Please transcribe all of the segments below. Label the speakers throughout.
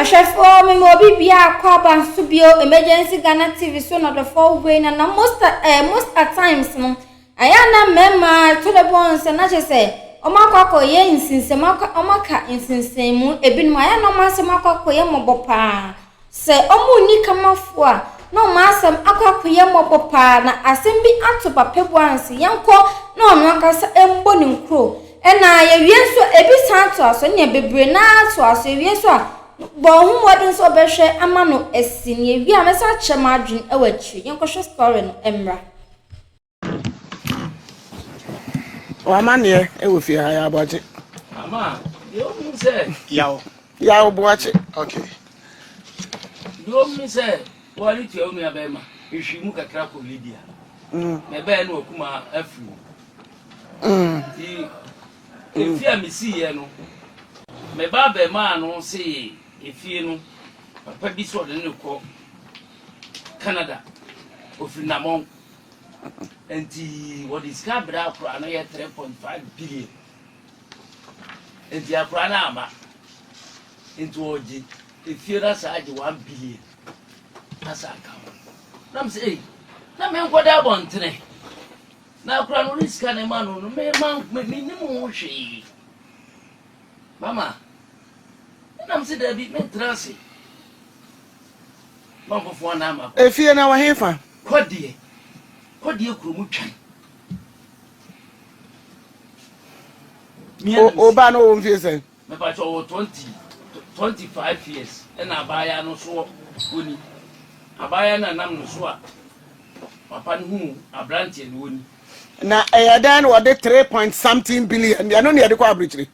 Speaker 1: Ahwɛfoɔ mema obi biara akɔ aba nso bio Emergency Ghana TV so na ɔdɔfoɔ wei na na most eh, most at times no ɛyɛ a na mmarima ɛtɔ da bi wɔn sɛ na kyerɛ sɛ wɔn akɔ akɔyɛ nsinsɛm akɔ wɔn aka nsinsɛnmu ebinom ayɛ na wɔn asɛm akɔ akɔyɛ mmɔbɔ paa Sɛ wɔnni kamafoɔ a, na wɔn asɛm akɔ akɔyɛ mmɔbɔ paa, na asɛm bi ato Papa Boanse, yɛnkɔ na ɔno ankasa mmɔ ne nkuro. Ɛna yɛwie nso a, ebi san toa so, ɛnneɛ bebree no ara toa so, yɛwie nso a, bɔ wo ho mmɔden sɛ wobɛhwɛ ama no asi, na yɛwie a mɛsan akyerɛ m'adwene wɔ akyire. Yɛnkɔhwɛ story no mmra.
Speaker 2: W'amanneɛ wɔ fie ha yɛ aboakye.
Speaker 3: Ama deɛ ɔmu sɛ.
Speaker 2: Yaw. Yaw boakye. Okay.
Speaker 3: Deɛ ɔmu sɛ wɔre tua wo nua bɛrima ehwi mu kakra kɔ Libya. Na ɛbɛyɛ no wakuma afiri mu. Nti efie a mesiiɛ no me ba bɛrima no se efie no papa bi sɛ ɔde ne kɔ Canada ofiri Namɔn. Nti wɔde sika abrɛ akora no yɛ 3.5 billion. Nti akora no ama. Nti ɔgye efie no asa agye 1 billion asa aka ho. Na m sɛ ei, na menkɔda abɔntene. Na akora no ɔde sika no ma no no mema mennim ho hwee. Mama, ɛna m sɛ daabi mentena ase. Ma mfofoɔ na ama.
Speaker 2: Efie na wɔ hefa?
Speaker 3: Kɔdeɛ, kɔdeɛ kurom twan.
Speaker 2: O ba no wɔ mfie sɛn?
Speaker 3: Mepakyɛ ɔwɔ 20, 25 years ɛna abaayaa no so wɔni. Abaayaa no nam no so a papa no hu aberanteɛ no wɔni.
Speaker 2: Na ɛyɛ dɛn na wɔde 3 point something billion ɛno na yɛde kɔ aburokyire?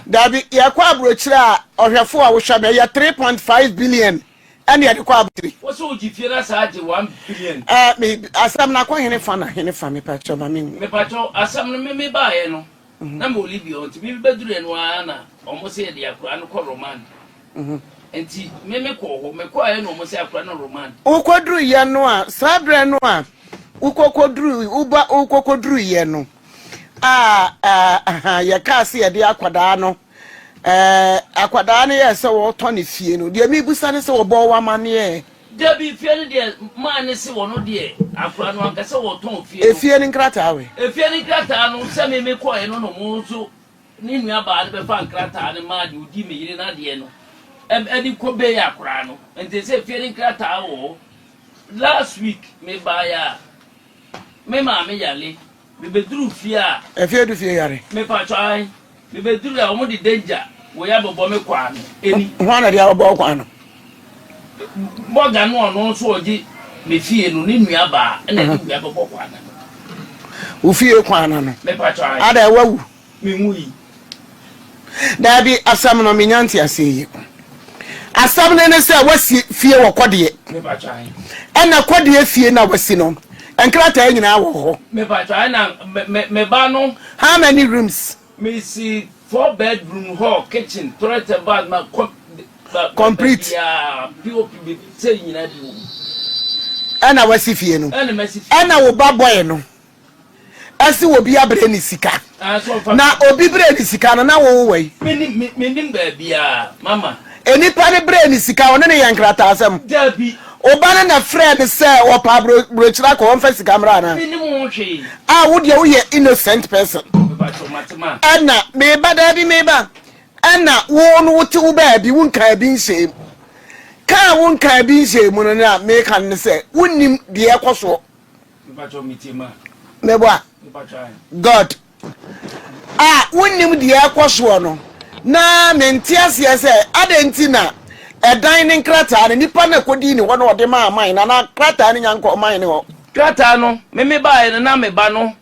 Speaker 2: Dabi, yɛkɔ aburokyire a, ɔhwɛfo a wohwɛ me, ɛyɛ 3.5 billion ɛna yɛde kɔ aburokyire.
Speaker 3: Wo sɛ wogye fie na saa gye 1 billion.
Speaker 2: Ɛɛ, me, asɛm no akɔ hene fa na hene fa, mepakyɛw ma menhu.
Speaker 3: Mepakyɛw, asɛm no me me baeɛ no, na mewɔ Libya hɔ, nti me bɛduruiɛ no ara na wɔn sɛ yɛde akwadaa no kɔ Romand. Nti me me kɔɔ hɔ, me kɔeɛ na wɔn sɛ akwadaa no Romand.
Speaker 2: Wokɔduruiɛ no a, saa berɛ no a wokɔkɔduru, woba wokɔkɔduruiɛ no, a ahaa yɛkaa sɛ yɛde akwadaa no ɛɛ akwadaa no yɛɛ sɛ wɔretɔ ne fie no deɛ mebusa ne sɛ wɔbɔɔ wo amanneɛ?
Speaker 3: Dabi fie no deɛ maa ne se wɔno deɛ akwadaa no anka sɛ wɔtɔn fie no.
Speaker 2: Efie no nkrataa wɛ?
Speaker 3: Efie no nkrataa no sɛ me me kɔɛ no na ɔmo nso ne nua baa no bɛfa nkrataa no maa deɛ odi me yere n'adeɛ no ɛde kɔ bɛyɛ akwadaa no nti sɛ efie no nkrataa wɔ hɔ last week me baeɛ a me maame yale Mebeduru fie a.
Speaker 2: Ɛfie du fie yare.
Speaker 3: Mepakyɛ ae. Mebeduru a wɔn de danger wei abɛbɔ me kwan no ani.
Speaker 2: Hwan na de abɛbɔ wo kwan no?
Speaker 3: Bɔga no ɔno nso ɔgye me fie no ne nua baa ɛna ɛde wei abɛbɔ kwan no ano.
Speaker 2: Wo fie kwan no ano?
Speaker 3: Mepakyɛ ae.
Speaker 2: Ada wawu?
Speaker 3: Menwui.
Speaker 2: Daabi, asɛm no menya nteaseɛ yie. Asɛm no ne sɛ wasi fie wɔ kɔdeɛ. Ɛna kɔdeɛ fie na wasi no, nkrataa nyinaa wɔ hɔ.
Speaker 3: Ɛna me ba no.
Speaker 2: How many rooms?
Speaker 3: Mesi four bedroom hall, kitchen, toilet and bath ma kɔ.
Speaker 2: Complete.
Speaker 3: POP bi sɛ nyinaa bi wɔ mu.
Speaker 2: Ɛna wasi fie no.
Speaker 3: Ɛna masi fie.
Speaker 2: Ɛna wo ba bɔɛ no. Ɛse obi abrɛ ne sika. Na obi brɛ ne sika no na wo wɔ yi.
Speaker 3: Menim baabiaa mama.
Speaker 2: Enipa no brɛ ne sika ɔne no yɛ nkrataasɛm.
Speaker 3: Dabi.
Speaker 2: Oba no na frɛɛ no sɛ ɔpɛ abrokyire akɔ ɔmfa sika mmra anaa?
Speaker 3: Menim ho hwee.
Speaker 2: A wo deɛ woyɛ innocent person.
Speaker 3: Mepakyɛw mate ma.
Speaker 2: Ɛna meba daabi meba ɛna wo no wote wo baabi wo nkaa bi nhyɛɛ mu. Kaa wo nkaa bi nhyɛɛ mu no na meka no ne sɛ wonnim deɛ ɛkɔ soɔ. Meboa? God a wonnim deɛ ɛkɔ soɔ no, na mente aseɛ sɛ adɛn nti na ɛdan ne nkrataa no nipa na ɛkɔdii ne hɔ na ɔde maa man no anaa krataa no nya nkɔ man ne hɔ.
Speaker 3: Krataa no, me mebaeɛ no na me ba no,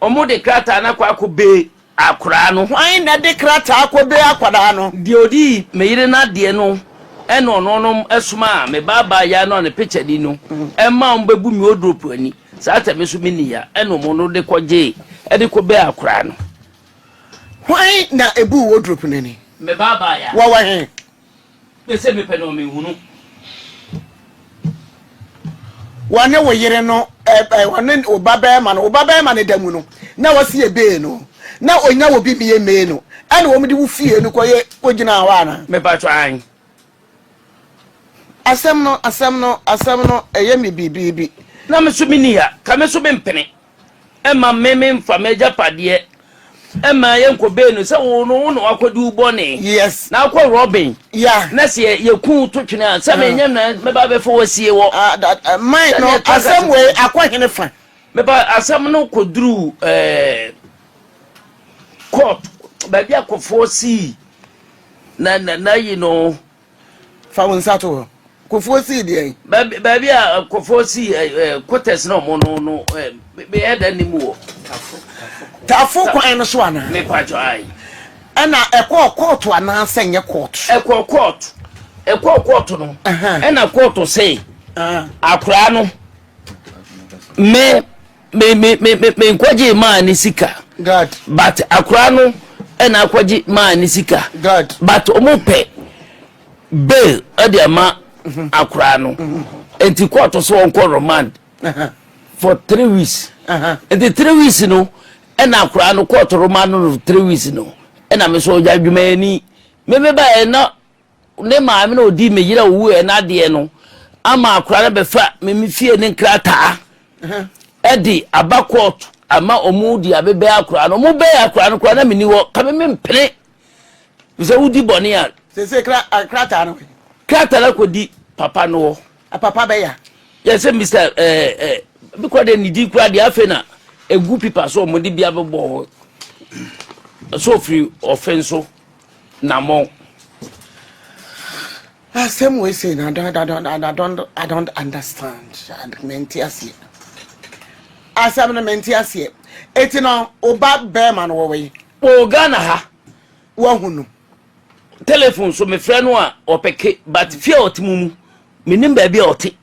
Speaker 3: wɔde krataa no akɔ akɔbee Akwadaa no.
Speaker 2: Hwan na ɛde krataa kɔbee akwadaa no?
Speaker 3: Deɛ ɔdii me yere no adeɛ no ɛna ɔno nom somaa me ba abaayaa no a ne picture ni no ɛma wɔn bɛbu me wardrobe ani saa tɛ me nso me ni ya ɛna wɔn no de kɔgyee ɛde kɔbee akwadaa no.
Speaker 2: Hwan na ebuu wardrobe no ani?
Speaker 3: Me ba abaayaa.
Speaker 2: Wɔwɔ he?
Speaker 3: Me se mepɛ no menhunu.
Speaker 2: Wɔne wo yere no ɛ ɛ wɔne wo ba bɛrima no wo ba bɛrima no da mu no na wɔsi ebee no na onya wɔ bi mie mee no ɛna wɔn de wo fie no kɔyɛ kɔgyina hɔ ana.
Speaker 3: Mepatwa an.
Speaker 2: Asɛm no, asɛm no, asɛm no, ɛyɛ me biribiibi.
Speaker 3: Na me nso menni ha, ka me nso mempene mma me memfa m'agyapadeɛ mma yɛnkɔ bee no sɛ wo no wo na wakɔdi wo bɔne.
Speaker 2: Yes.
Speaker 3: Na akɔ Robin.
Speaker 2: Yeah.
Speaker 3: Na sɛ yɛku wo to twene a, sɛ menyɛ na mɛba abɛfa wo asie wɔ.
Speaker 2: Ah, that, uh, mine no,
Speaker 3: Sɛdeɛ ɛtɔ
Speaker 2: asɛm wei akɔ hene fa.
Speaker 3: Meba asɛm no kɔduruu ɛɛ court baabi a kɔfoɔ sii na na na yi no.
Speaker 2: Fa wo nsa to hɔ. Kofoɔ sii deɛn?
Speaker 3: Baabi baabi a kɔfoɔ sii ɛɛ ɛɛ quarters na ɔmo no no ɛɛ bɛyɛ dɛ ne mu wɔ.
Speaker 2: Tafo kwan no so anaa?
Speaker 3: Mepatwɔ ayi.
Speaker 2: Ɛna ɛkɔɔ kɔɔto anaa sɛ nyɛ kɔɔto?
Speaker 3: Ɛkɔɔ kɔɔto. Ɛkɔɔ kɔɔto no. Ɛna kɔɔto se akoraa no me me me me me nkɔgye maa ne sika.
Speaker 2: God.
Speaker 3: But akora no ɛna akɔgye maa ne sika.
Speaker 2: God.
Speaker 3: But ɔmo pɛ bail ɛde ama akora no. Nti kɔɔto so ɔnkɔ remand for 3 weeks. Nti 3 weeks no ɛna akora no kɔɔto remand no 3 weeks no ɛna me so ɔgya adwumayɛni me me ba yɛ na ne maame na odi me yere a owu yɛ n'adeɛ no ama akora no bɛfa me me fie ne nkrataa ɛde aba court ama ɔmo di abɛbɛ akora no. Ɔmo bɛyɛ akora no koraa na me ni hɔ ka me me mpene sɛ wodi bɔne a.
Speaker 2: Sese krataa no.
Speaker 3: Krataa no akɔdi papa no hɔ.
Speaker 2: A papa bɛya.
Speaker 3: Yɛ sɛ Mr ɛɛ ɛɛ bi kora deɛ ne din kora deɛ afei na egu pipa so ɔmo de bi abɛbɔ hɔ so ofiri ɔfe nso namɔ.
Speaker 2: Asɛm wei sei na I don't understand. Mente aseɛ. Asɛm no mente aseɛ. Eti no ɔba bɛrima no wɔwɔ yi?
Speaker 3: Wɔ Ghana ha.
Speaker 2: Wahu no?
Speaker 3: Telephone so mefrɛ no a ɔpɛke, but fie a ɔte mu menim baabi a ɔte.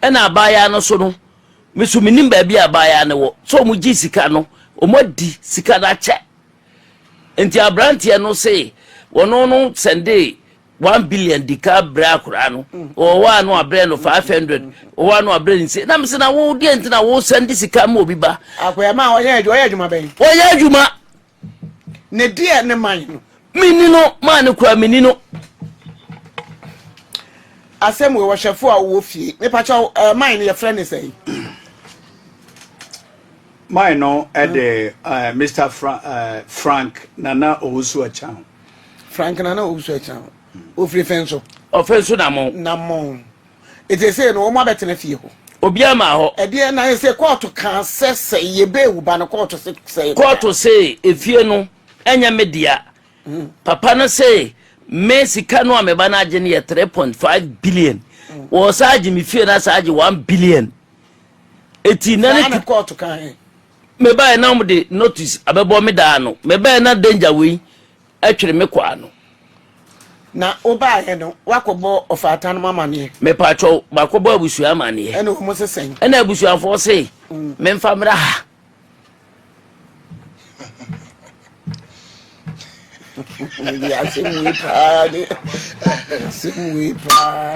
Speaker 3: Ɛna abaayaa no so no, me so menim baabi a abaayaa no wɔ. Sɛ ɔmo gye sika no, ɔmo adi sika no akyɛ. Nti aberanteɛ no se wɔno no sɛnde 1 billion di ka brɛ akwaraa no. Ɔwɔ hɔ a no abrɛ no 500, ɔwɔ a no abrɛ no nse na mese na wo deɛ nti na wo sɛnde sika ma obi ba.
Speaker 2: Akɔyɛ ma ɔyɛ adwuma, ɔyɛ adwuma bɛn?
Speaker 3: Ɔyɛ adwuma.
Speaker 2: Ne deɛ ne man no.
Speaker 3: Menni no maa ne kura menni no.
Speaker 2: Asɛm wei wɔhwɛfo a wɔwɔ fie. Mepakyɛw man no yɛfrɛ ne sɛn?
Speaker 4: Mine no ɛde Mr. Frank Nana Owusu Achan.
Speaker 2: Frank Nana Owusu Achan. Ofiri fɛn so.
Speaker 3: Ɔfɛ nso namɔ.
Speaker 2: Namɔ. Eti ese no wɔn abɛtena fie hɔ.
Speaker 3: Obiara ma hɔ.
Speaker 2: Ɛdeɛ na sɛ kɔɔto kan sɛ yɛbɛɛ wo ba no kɔɔto sɛ.
Speaker 3: Kɔɔto se efie no ɛnyɛ me dea. Papa no se me sika no a me ba no agye no yɛ 3.5 billion. Wɔ sa agye me fie na sa agye 1 billion. Eti na
Speaker 2: Saa na kɔɔto kan he.
Speaker 3: Me ba yɛ na wɔn de notice abɛbɔ me daa no. Me ba yɛ na danger wei ɛtwere me kɔ ano.
Speaker 2: Na wobaeɛ no woakɔbɔ ɔfaata no amaneɛ?
Speaker 3: Mepatwɛw, makɔbɔ abusua amaneɛ.
Speaker 2: Ɛna wɔn sesɛn?
Speaker 3: Ɛna abusuafoɔ se memfa mmra ha.
Speaker 2: Asɛm wei paa de, asɛm wei paa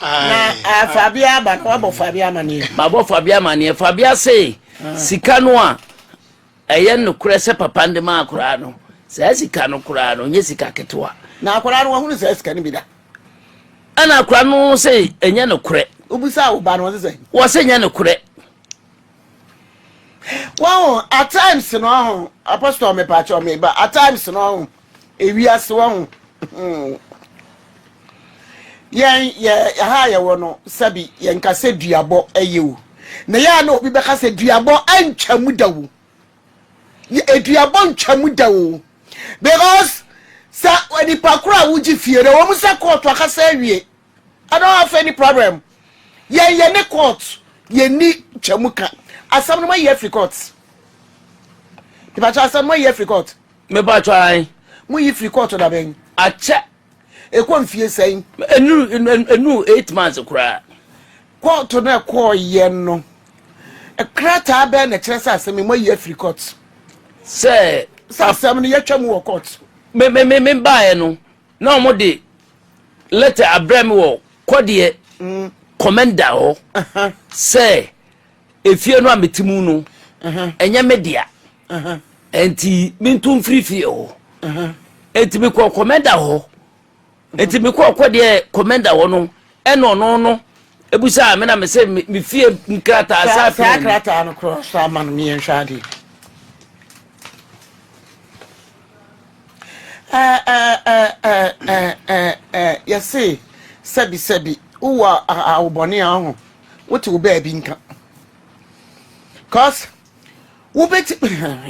Speaker 2: na Fabia aba no, wabɔ Fabia amaneɛ?
Speaker 3: Mabɔ Fabia amaneɛ. Fabia se sika no a ɛyɛ nokorɛ sɛ papa no de ma akoraa no, saa sika no koraa no nyɛ sika ketewa.
Speaker 2: Na akwaraa no wahunu saa sika no bi da?
Speaker 3: Ɛna akwaraa no sɛ ɛnyɛ nokorɛ.
Speaker 2: Wobusaa wo ba no, ɔse sɛ?
Speaker 3: Wɔ sɛ nyɛ nokorɛ.
Speaker 2: Wɔn at times no ho apostle mepakyɛ me ba, at times no ho ewiase wɔn yɛn yɛ ha a yɛwɔ no, sɛbi yɛn kasa duabɔ ɛyɛ o, na yɛ a na obi bɛka sɛ duabɔ ɛntwa mu da o, eduabɔ ntwa mu da o, because sɛ nipa koro a wogye fie no wɔn sɛ kɔɔto akasa awie, I don't have any problem. Yɛn yɛ ne court yɛn ni twɛ mu ka asɛm no ma yi afiri court. Ìbàkyɛ asɛm ma yi afiri court.
Speaker 3: Mepatwɛ ae.
Speaker 2: Mo yi firi court da bɛn?
Speaker 3: Akyɛ.
Speaker 2: Ekɔ nfie sɛn?
Speaker 3: Enu 8 months koraa.
Speaker 2: Court no ɛkɔɔ yɛ no, krataa bɛn na kyerɛ sɛ asɛm yi mo ayi afiri court?
Speaker 3: Sɛ.
Speaker 2: Sɛ asɛm no yɛtwa mu wɔ court.
Speaker 3: Me baeɛ no na wɔn de letter abrɛ me wɔ kɔdeɛ commander hɔ sɛ efie no a mete mu no ɛnyɛ me dea, nti mentu mfiri fie hɔ. Nti mekɔ commander hɔ. Nti mekɔ kɔ deɛ kɔmɛnda hɔ no, ɛna ɔno no ebusa me na me sɛ me fie nkrataa
Speaker 2: saa saa krataa no korɔ so ama no meyɛnhwɛ adeɛ. Yɛse sɛbi sɛbi wowɔ awobɔne a ho wote wo baabi nka cause wobɛti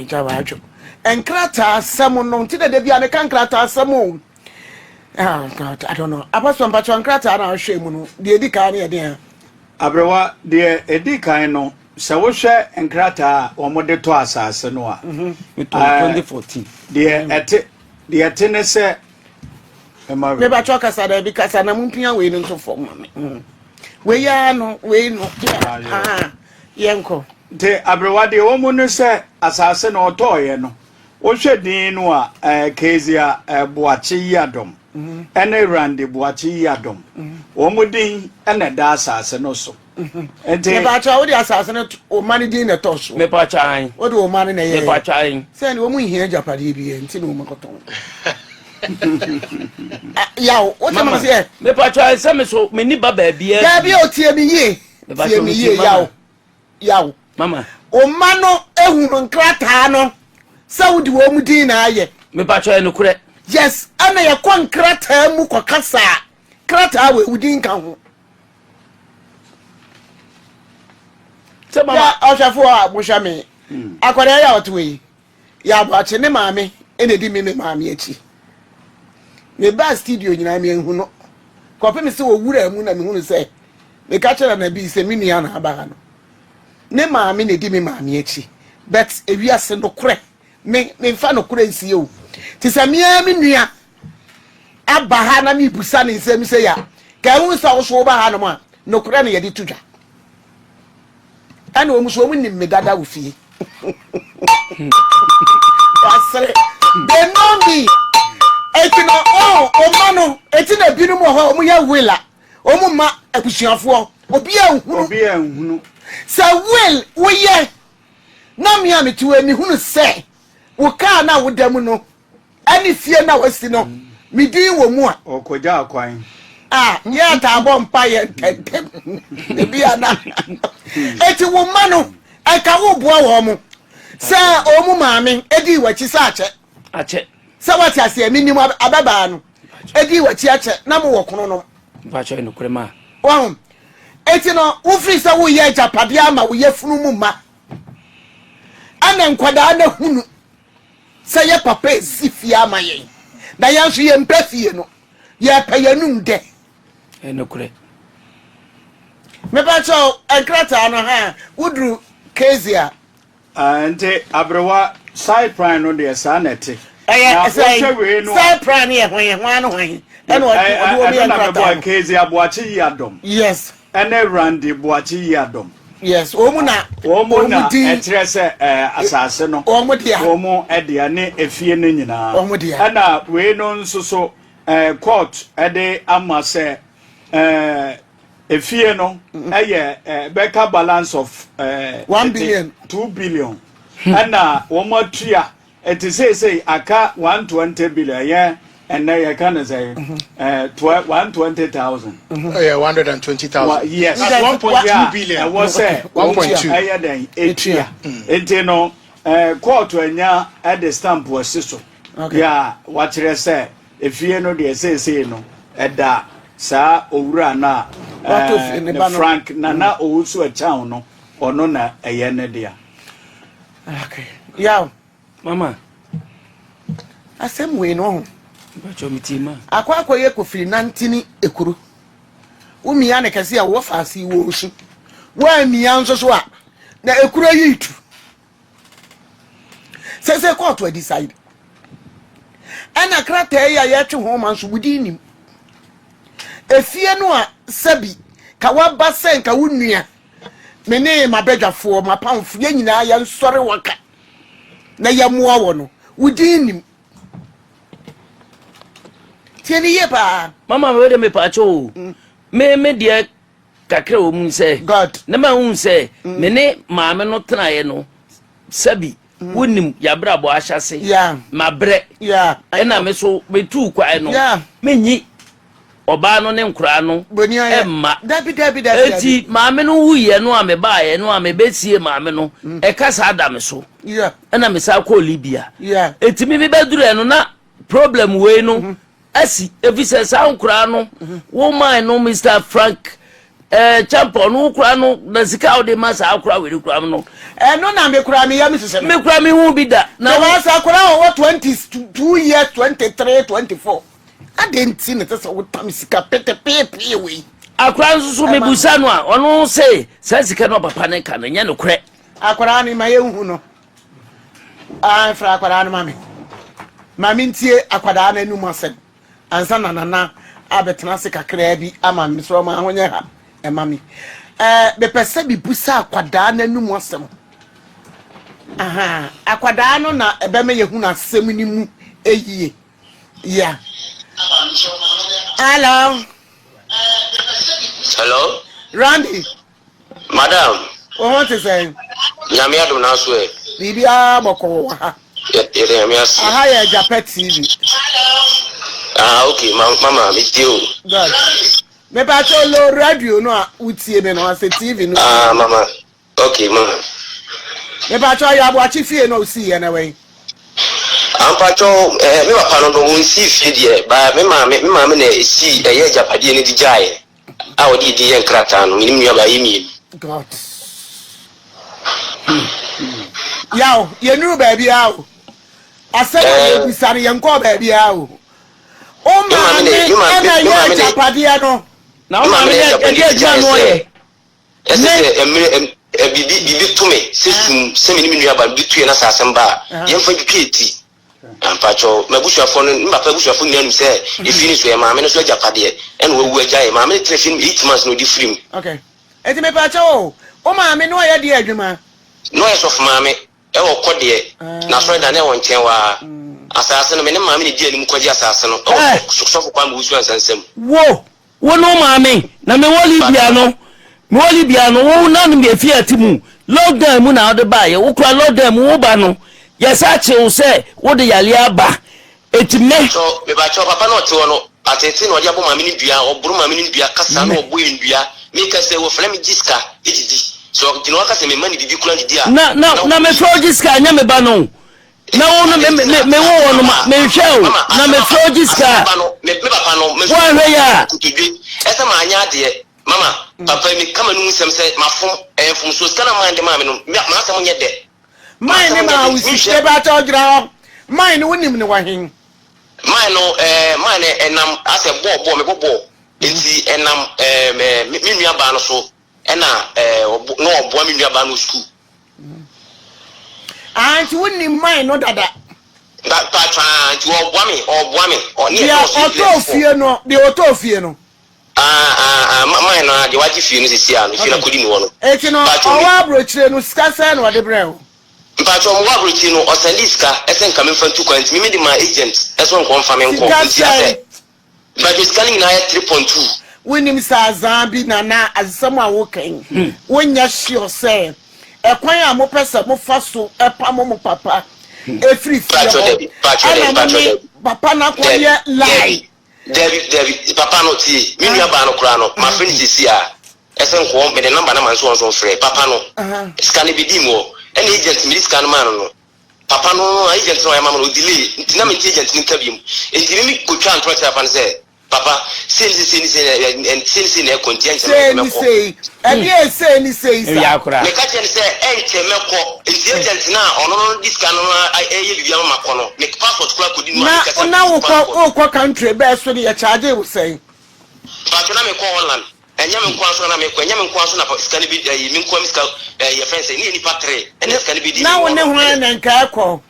Speaker 2: gya wadwo nkrataa asɛm no nti na da bia meka nkrataa asɛm o. Ah, God, I don't know. Apostle mpakyɛ nkrataa na ahwɛ mu no deɛ ɛdi kan no yɛ deɛ.
Speaker 4: Aberewa, deɛ ɛdi kan no, sɛ wohwɛ nkrataa a wɔde tɔ asase no a,
Speaker 3: 2014.
Speaker 4: Deɛ ɛte deɛ ɛte ne sɛ
Speaker 2: ɛma wei. Mebakyɛ kasa daabi kasa na mompia wei no nto fam ma me. Wei ara no, wei no. Yɛnkɔ.
Speaker 4: Nti aberewa deɛ wɔ mu ne sɛ asase no ɔtɔɔeɛ no, wohwɛ din no a, ɛɛ Kezia Boakye Yiadom ɛne Randy Boakye Yiadom wɔn din ɛna ɛda asase no so.
Speaker 2: Nti Mepakyɛ wode asase no wo mma no din na ɛtɔ so.
Speaker 3: Mepakyɛ an.
Speaker 2: Wode wo mma no na ɛyɛ.
Speaker 3: Mepakyɛ an.
Speaker 2: Sɛ ne wɔn nhia agyapadeɛ bi yɛ nti na wɔn akɔtɔn. Yaw, wote ma seɛ.
Speaker 3: Mepakyɛ an sɛ me so me ni ba baabiara.
Speaker 2: Daabi o tie me yie. Tie me yie yaw. Yaw.
Speaker 3: Mama.
Speaker 2: Wo mma no ehunu nkrataa no sɛ wode wɔn din na ayɛ.
Speaker 3: Mepakyɛ ɛnokorɛ.
Speaker 2: Yes, ɛna yɛkɔ nkrataa mu kɔkasa a krataa wɔ ewu din ka ho.
Speaker 3: Sɛ mama.
Speaker 2: Yɛ ɔhwɛfoɔ a mohwɛ me. Akwadaa yi a ɔte hɔ yi, yɛ aboakye ne maame na edi me me maame akyi. Mebaa studio nyinaa meanhu no. Kɔpem sɛ ɔwuraa mu na mehunu sɛ meka kyerɛ Nana Bii sɛ me nua na aba ha no. Ne maame na edi me maame akyi. But ewiase nokorɛ me memfa nokorɛ nsie o. Te sɛ me ara me nua aba ha na mebusa ne nsɛm sɛ ya ka ɛhu sɛ wo so woba ha nom a nokorɛ no yɛde to dwa. Ɛna wɔn so wɔn nim me dada wɔ fie. Wasere. They know me. Eti na oh ɔma no eti na ebinom wɔ hɔ wɔn yɛ will a wɔn ma abusuafoɔ obi a nhunu.
Speaker 4: Obi a nhunu.
Speaker 2: Sɛ will woyɛ na me a mete hɔ yi mehunu sɛ wo kaa no a woda mu no ɛne fie no a wasi no me din wɔ mu a.
Speaker 4: Ɔkɔgyaa kwan.
Speaker 2: A yɛ taa bɔ mpaeɛ ntɛntɛm ebi ana eti wo mma no ɛka wo boa wɔn mo sɛ wɔn mu maame edi w'akyi sɛ akyɛ.
Speaker 3: Akyɛ.
Speaker 2: Sɛ wate aseɛ menim ababaa no edi w'akyi akyɛ na mo wɔ kono nom.
Speaker 3: Mpakyɛ nokorɛ ma.
Speaker 2: Wɔn eti no wofiri sɛ woyɛ agyapadeɛ ama wo yafunu mu mma ɛna nkwadaa no ahunu sɛ yɛ papa esi fie ama yɛn na yɛn nso yɛmpɛ fie no yɛpɛ yɛn anum dɛ.
Speaker 3: Ɛnokorɛ.
Speaker 2: Mepa kyɛw nkrataa no ha woduru Kezia.
Speaker 4: Ah, nti aberewa side prime no deɛ saa na ɛte.
Speaker 2: Ɛyɛ
Speaker 4: Na
Speaker 2: sɛ
Speaker 4: wohwɛ wei no a.
Speaker 2: side prime no yɛ hwan hwan ne hwan ɛna ɔde ɔde wɔn
Speaker 4: Ɛno
Speaker 2: yɛ
Speaker 4: na
Speaker 2: nkrataa
Speaker 4: mebɔ
Speaker 2: no.
Speaker 4: Kezia Boakye Yiadom.
Speaker 2: Yes.
Speaker 4: Ɛne Randy Boakye Yiadom.
Speaker 2: Yes, wɔn mu na
Speaker 4: wɔn mu na
Speaker 2: din
Speaker 4: ɛkyerɛ sɛ ɛɛ asase no
Speaker 2: wɔn dea
Speaker 4: wɔn dea ne efie no nyinaa.
Speaker 2: Wɔn dea.
Speaker 4: Ɛna wei no nso so ɛɛ court ɛde ama sɛ ɛɛ efie no ɛyɛ ɛɛ bɛka balance of ɛɛ
Speaker 2: 1 billion.
Speaker 4: 2 billion ɛna wɔn atua. Ɛte seesei aka 120 billion, ɛyɛ ɛnɛ yɛka no sɛ ɛɛ 12 120,000.
Speaker 5: Ɛyɛ 120,000.
Speaker 4: Yes.
Speaker 5: That's 1.2 billion.
Speaker 4: Ɛwɔ sɛ
Speaker 5: 1.2.
Speaker 4: ɛyɛ dɛn etua. Nti no kɔɔto anya ɛde stamp asi so. Yɛ a wakyerɛ sɛ efie no deɛ seesei no ɛda saa owura no a
Speaker 2: Wato fie ne ba
Speaker 4: ne
Speaker 2: no.
Speaker 4: Frank Nana Owusu Akyang no, ɔno na ɛyɛ ne dea.
Speaker 2: Okay. Yaw.
Speaker 3: Mama.
Speaker 2: Asɛm wei no ɔho.
Speaker 3: Mpakyɛ mi tie ma.
Speaker 2: Akɔ akɔyɛ kofiri nantini ekuro. Womia ne kɛse a wɔ faase wɔ osu. Woamia nso so a na ekuro yi tu. Sɛsɛ kɔɔto adecide. Ɛna krataa yi a yɛtwe ho ma nso wodi nim. Efie no a sɛbi ka waba sɛ nka wo nua me ne m'abadwafoɔ m'apamfo yɛn nyinaa yɛnsɔre waka na yɛmmoa wɔ no wo din nim. Tie ne yie paa.
Speaker 3: Mama wei de mepaakyɛ o. Me deɛ kakra wɔ mu sɛ
Speaker 2: God.
Speaker 3: Ne ma hu sɛ me ne maame no tenaeɛ no sɛbi wonim yabrabɔ ahyase. Mabrɛ. Ɛna me so metuu kwae no. Menyi. ɔbaa no ne nkoraa no
Speaker 2: Boni ayɛ.
Speaker 3: mma.
Speaker 2: Dabi dabi dabi dabi.
Speaker 3: Enti maame no wuiɛ no a mebaeɛ no a mebɛsie maame no, ɛka saa da me so.
Speaker 2: Yeah.
Speaker 3: Ɛna mesan kɔɔ Libya.
Speaker 2: Yeah.
Speaker 3: Enti me mebɛduruiɛ no na problem wei no asi, efisɛ saa nkoraa no wo man no Mister Frank eh, Champon no wo koraa no na sika a wode ma saa akora wei no koraa no.
Speaker 2: Ɛno na me koraa me yam hyehyɛ me.
Speaker 3: Me koraa me hu bi da.
Speaker 2: Na wo sɛ akora a ɔwɔ 22 years, 23, 24. Adɛn nti na ɛsɛ sɛ wotam sika petepeepee wei?
Speaker 3: Akora nso so mebusa no a ɔno se saa sika no papa ne ka no nyɛ nokorɛ.
Speaker 2: Akora no ma yɛnhu no. Ah, frɛ akwadaa no ma me. Ma mentie akwadaa no anum asɛm ansa na nana abɛtena ase kakraa bi ama me. Mesrɛ ma ho nyɛ ha ɛma me. Ɛɛ, mepɛ sɛ mebusa akwadaa no anum asɛm. Aha, akwadaa no na ɛbɛma yɛhunu asɛm no mu yie. Yeah. Hello.
Speaker 6: Hello.
Speaker 2: Randy.
Speaker 6: Madam.
Speaker 2: Wo ho te sɛn?
Speaker 6: Nyame adom na so ɛ.
Speaker 2: Biribiara bɔkɔɔ wɔ ha.
Speaker 6: Yɛda Nyame ase.
Speaker 2: Aha yɛ Agyapa TV.
Speaker 6: Ah okay, ma mama me tie o.
Speaker 2: Good. Mepa kyɛw low radio no a wotie me no ase TV no.
Speaker 6: Ah mama. Okay mama.
Speaker 2: Mepa kyɛw yɛ aboakye fie na osii yɛ na wɛn.
Speaker 6: Ampakyɛw eh, me papa no no onsii fie deɛ ba me maame me maame na esii ɛyɛ agyapadeɛ no de gyaeɛ. A ɔde edin yɛ nkrataa no, menim nuabaa yi mmienu.
Speaker 2: God. Yaw, yɛnnuru baabiara o. Asɛm a eh. yɛbisa no, yɛnkɔɔ baabiara o. Wo maame ɛna yɛ agyapadeɛ no.
Speaker 3: Na wo maame yɛ ɛde adwuma no ɔyɛ.
Speaker 6: Ɛsɛ sɛ mmerɛ biribi biribi to me sɛ sum sɛ me ne me nuabaa biribi to yɛn na sɛ asɛm ba a yɛmfa ntwitwa yɛn ti. Mpakyɛw, m'abusuafoɔ no, me papa abusuafoɔ nyinaa nim sɛ efie no so yɛ maame no so agyapadeɛ ɛna wawu agya yɛ. Maame no tena fie no mu 8 months na ɔde firi mu.
Speaker 2: Okay. Enti mepakyɛw o, wo maame no ɔyɛ deɛ adwuma?
Speaker 6: Na ɔyɛ sɔfo maame ɛwɔ kɔdeɛ, n'asɔredan no ɛwɔ nkyɛn hɔ ara. Asaase no, me ne maame na ɛdi anim kɔgye asaase no ɛwɔ sɔfo Kwame Owusu Ansah nsam.
Speaker 3: Wo! Wo ne wo maame na me wɔ Libya no me wɔ Libya no wo nanom yɛ fi ati mu lockdown mu na wode baayɛ wo kura lockdown mu wo ba no yɛsa kye wo sɛ wode yareɛ aba eti me.
Speaker 6: Mebakyɛw mebakyɛw papa na ɔte hɔ no atete na ɔde abɔ maame no dua ɔboro maame no dua kasa na ɔbɔ yɛn dua meka sɛ wɔfrɛ me gye sika didi sɛ ɔgyina hɔ ka sɛ mema no biribi kura didi a
Speaker 3: Na na na mefrɛ wo gye sika nyɛ me ba no na wo no me me me wo wɔ no ma menhwɛ o na mefrɛ wo gye sika a woanhwɛ yɛ a.
Speaker 6: Ɛsɛ maa nyɛ adeɛ mama papa mi kama no nsɛm sɛ mafom ɛyɛ mfomsoɔ sika na man de maa me no m'asɛm nyɛ dɛ.
Speaker 2: Man ne maa wo sika ebe akyɛ ɔgyina hɔ man ne wonim ne wɔ hen.
Speaker 6: Man no ɛɛ man no ɛnam asɛ bɔɔl bɔɔl mebɔ bɔɔl nti ɛnam ɛɛ me nua baa no so ɛna ɛɛ ɔbo na ɔboa me nua baa no wɔ sukuu.
Speaker 2: Ah, nti wonim man no dada.
Speaker 6: Ba patwaa nti ɔboa me ɔboa me ɔne
Speaker 2: ɛdɔɔso
Speaker 6: yɛ
Speaker 2: ɔtɔɔ fie no deɛ ɔtɔɔ fie no.
Speaker 6: Ah ah ah man no a deɛ wagye fie no sisi a no fie no akɔdi ne hɔ no.
Speaker 2: Eti no ɔwɔ aburokyire no sika sɛn na ɔde brɛ wo.
Speaker 6: Mpatsɔ mowɔ aburokyire no ɔsɛndee sika ɛsɛ nka memfa ntu kwan nti me mede maa agent ɛsɛ ɔnkɔ mfa me nkɔ nti asɛ. Mpatsɔ sika no nyinaa yɛ 3.2.
Speaker 2: Wonim sɛ azaa bi na na asɛm a woka yi wonyɛ sure sɛ ɛkwan a mopɛ sɛ mofa so pamo mo papa firi fie hɔ ɛna mo ne papa no akɔyɛ lie.
Speaker 6: Dabi dabi papa no tie me nua baa no koraa no mafrɛ no sɛsi a ɛsɛ nkɔɔ mede number no ama no sɛ ɔnso mfrɛ papa no sika no bɛdi mu hɔ ɛna agent mede sika no maa no no papa no agent no ɔyɛ ma no delay nti na mente agent no nka biom nti me me kotwa ntorɔ kyerɛ papa no sɛ papa sei ne sei ne sei ne sei ne sei na ɛkɔ nti ɛnkyɛ
Speaker 2: Sei ne sei ɛdeɛ sei ne sei sa.
Speaker 6: Meka kyerɛ no sɛ ɛnkyɛ mɛkɔ nti agent no a ɔno no de sika no ɛyɛ biribi ama makɔ no me passport koraa kɔdi no a meka sɛ
Speaker 2: Na wokɔ wokɔ country bɛɛ so no yɛ charge wo sɛn?
Speaker 6: Mpakyɛ na mekɔ Holland ɛnyɛ me nkoa nso na na mekɔ ɛnyɛ me nkoa nso na sika no bi ɛyi me nkoa me sika ɛɛ yɛfrɛ no sɛ ne yɛ nipa tere ɛna sika no bi di
Speaker 2: Na wo ne hwan na nka ɛkɔ?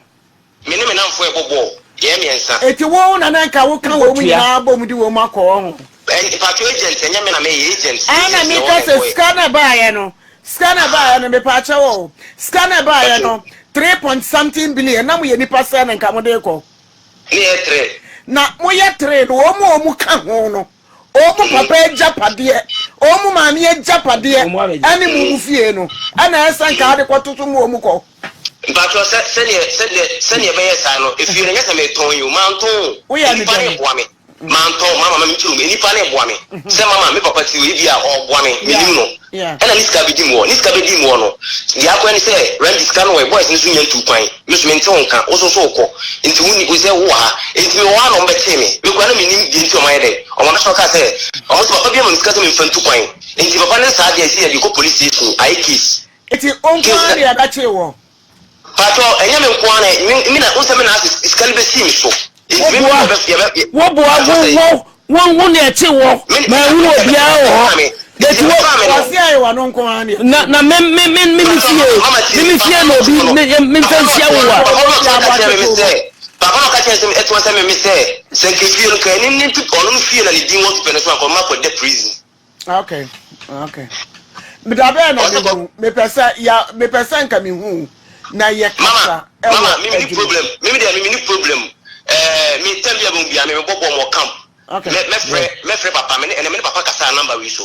Speaker 6: Me ne me nnamfo rebɔ bɔɔl, yɛyɛ mmiɛnsa.
Speaker 2: Enti wo na na nka woka wɔn nyinaa bom de wɔn akɔ wɔ ho?
Speaker 6: Mpakyɛw agent, ɛnyɛ me na meyɛ, agent,
Speaker 2: Ɛna
Speaker 6: agent na
Speaker 2: meka
Speaker 6: ɛwɔ
Speaker 2: sɛ
Speaker 6: hɔ yɛ.
Speaker 2: sika no ɛbaeɛ no, sika no ɛbaeɛ no, mepaakyɛw o, sika no ɛbaeɛ no, three point something billion, na moyɛ nipa sɛn na nka mode rekɔ?
Speaker 6: Ne yɛ three.
Speaker 2: Na moyɛ three no, wɔn a wɔka ho no, Wɔn papa agyapadeɛ, wɔn maame agyapadeɛ ɛne mo mo fie no ɛna ɛsɛ nka ade kɔto so mu wɔn kɔ.
Speaker 6: Mpatsɔ sɛ sɛdeɛ sɛdeɛ sɛdeɛ ɛbɛyɛ saa no efie no nyɛ sɛ metɔn yi o mantɔn o
Speaker 2: Woyɛ ne
Speaker 6: nnipa no
Speaker 2: dɛn?
Speaker 6: reboa me. Mantɔ, mama ma menkyerɛ mu. Nnipa no reboa me. Sɛ mama me papa ti o, ebia ɔreboa me, mennim no. Ɛna ne sika bɛdi mu hɔ. Ne sika bɛdi mu hɔ no, deɛ akɔyɛ ne sɛ, Randy sika no wɔ he? Boys no nso nnya ntuu kwan. Me nso mente wo nka, wo nso so wokɔ. Nti wonni, wo sɛ wowɔ ha. Nti mewɔ hɔ ara na wɔbɛkyee me. Me koraa na mennim deɛ nti a wɔayɛ dɛn. Wɔabɛsɔre kaa sɛ, wɔn se papa bi ama me sika sɛ memfa ntu kwan. Nti papa no saa deɛ, ɛsɛ yɛde kɔ police station, ayɛ case.
Speaker 2: Nti wo nko ara na yɛbɛkyee woɔ?
Speaker 6: Paatwɔ ɛnyɛ me nko ara na me me na wosɛ me na ase sika no bɛsii me so. Nti me
Speaker 3: Woboa
Speaker 6: yɛbɛ yɛbɛ
Speaker 3: woboa
Speaker 6: paatwɔ
Speaker 3: wo
Speaker 6: sɛ
Speaker 3: wo wo wo na ɛkye wɔ
Speaker 6: me
Speaker 3: ma ehunu obiara wɔ hɔ.
Speaker 6: me nti
Speaker 3: Eti wo
Speaker 6: ɛbɛfaa me no.
Speaker 2: Wɔse ɛyɛ wɔno nko ara na
Speaker 3: na
Speaker 2: ɛkye
Speaker 3: na me me me me me
Speaker 6: Paatwɔ
Speaker 3: fie
Speaker 6: mama tie
Speaker 3: me me
Speaker 6: papa
Speaker 3: fie
Speaker 6: no
Speaker 3: na obi
Speaker 6: ɔte no
Speaker 3: me me
Speaker 6: papa
Speaker 3: nfa
Speaker 6: no
Speaker 3: nhyia
Speaker 6: ɔte
Speaker 3: wo
Speaker 6: no
Speaker 3: a.
Speaker 6: papa no ɔte no ka kyerɛ me me sɛ papa no ɔka kyerɛ sɛ ɛtoɔ sɛ me me sɛ sɛ nka fie no nka ɛne ne ɔno no fie na ne din wɔ pepɛ no so anka ɔma kɔ da prison.
Speaker 2: Okay, okay. Da bɛn na mehu mepɛ sɛ ya mepɛ sɛ nka mehu na yɛ kasa
Speaker 6: ɛwɔ mama mimi ni problem mimi deɛ mimi ni problem ɛɛ mi tɛm bi a bɛ mu bia mi bɔ bɔ mɔ camp okay mɛ mɛfrɛ mɛfrɛ papa mɛ ne ɛnɛ mɛ ne papa kasa number wi so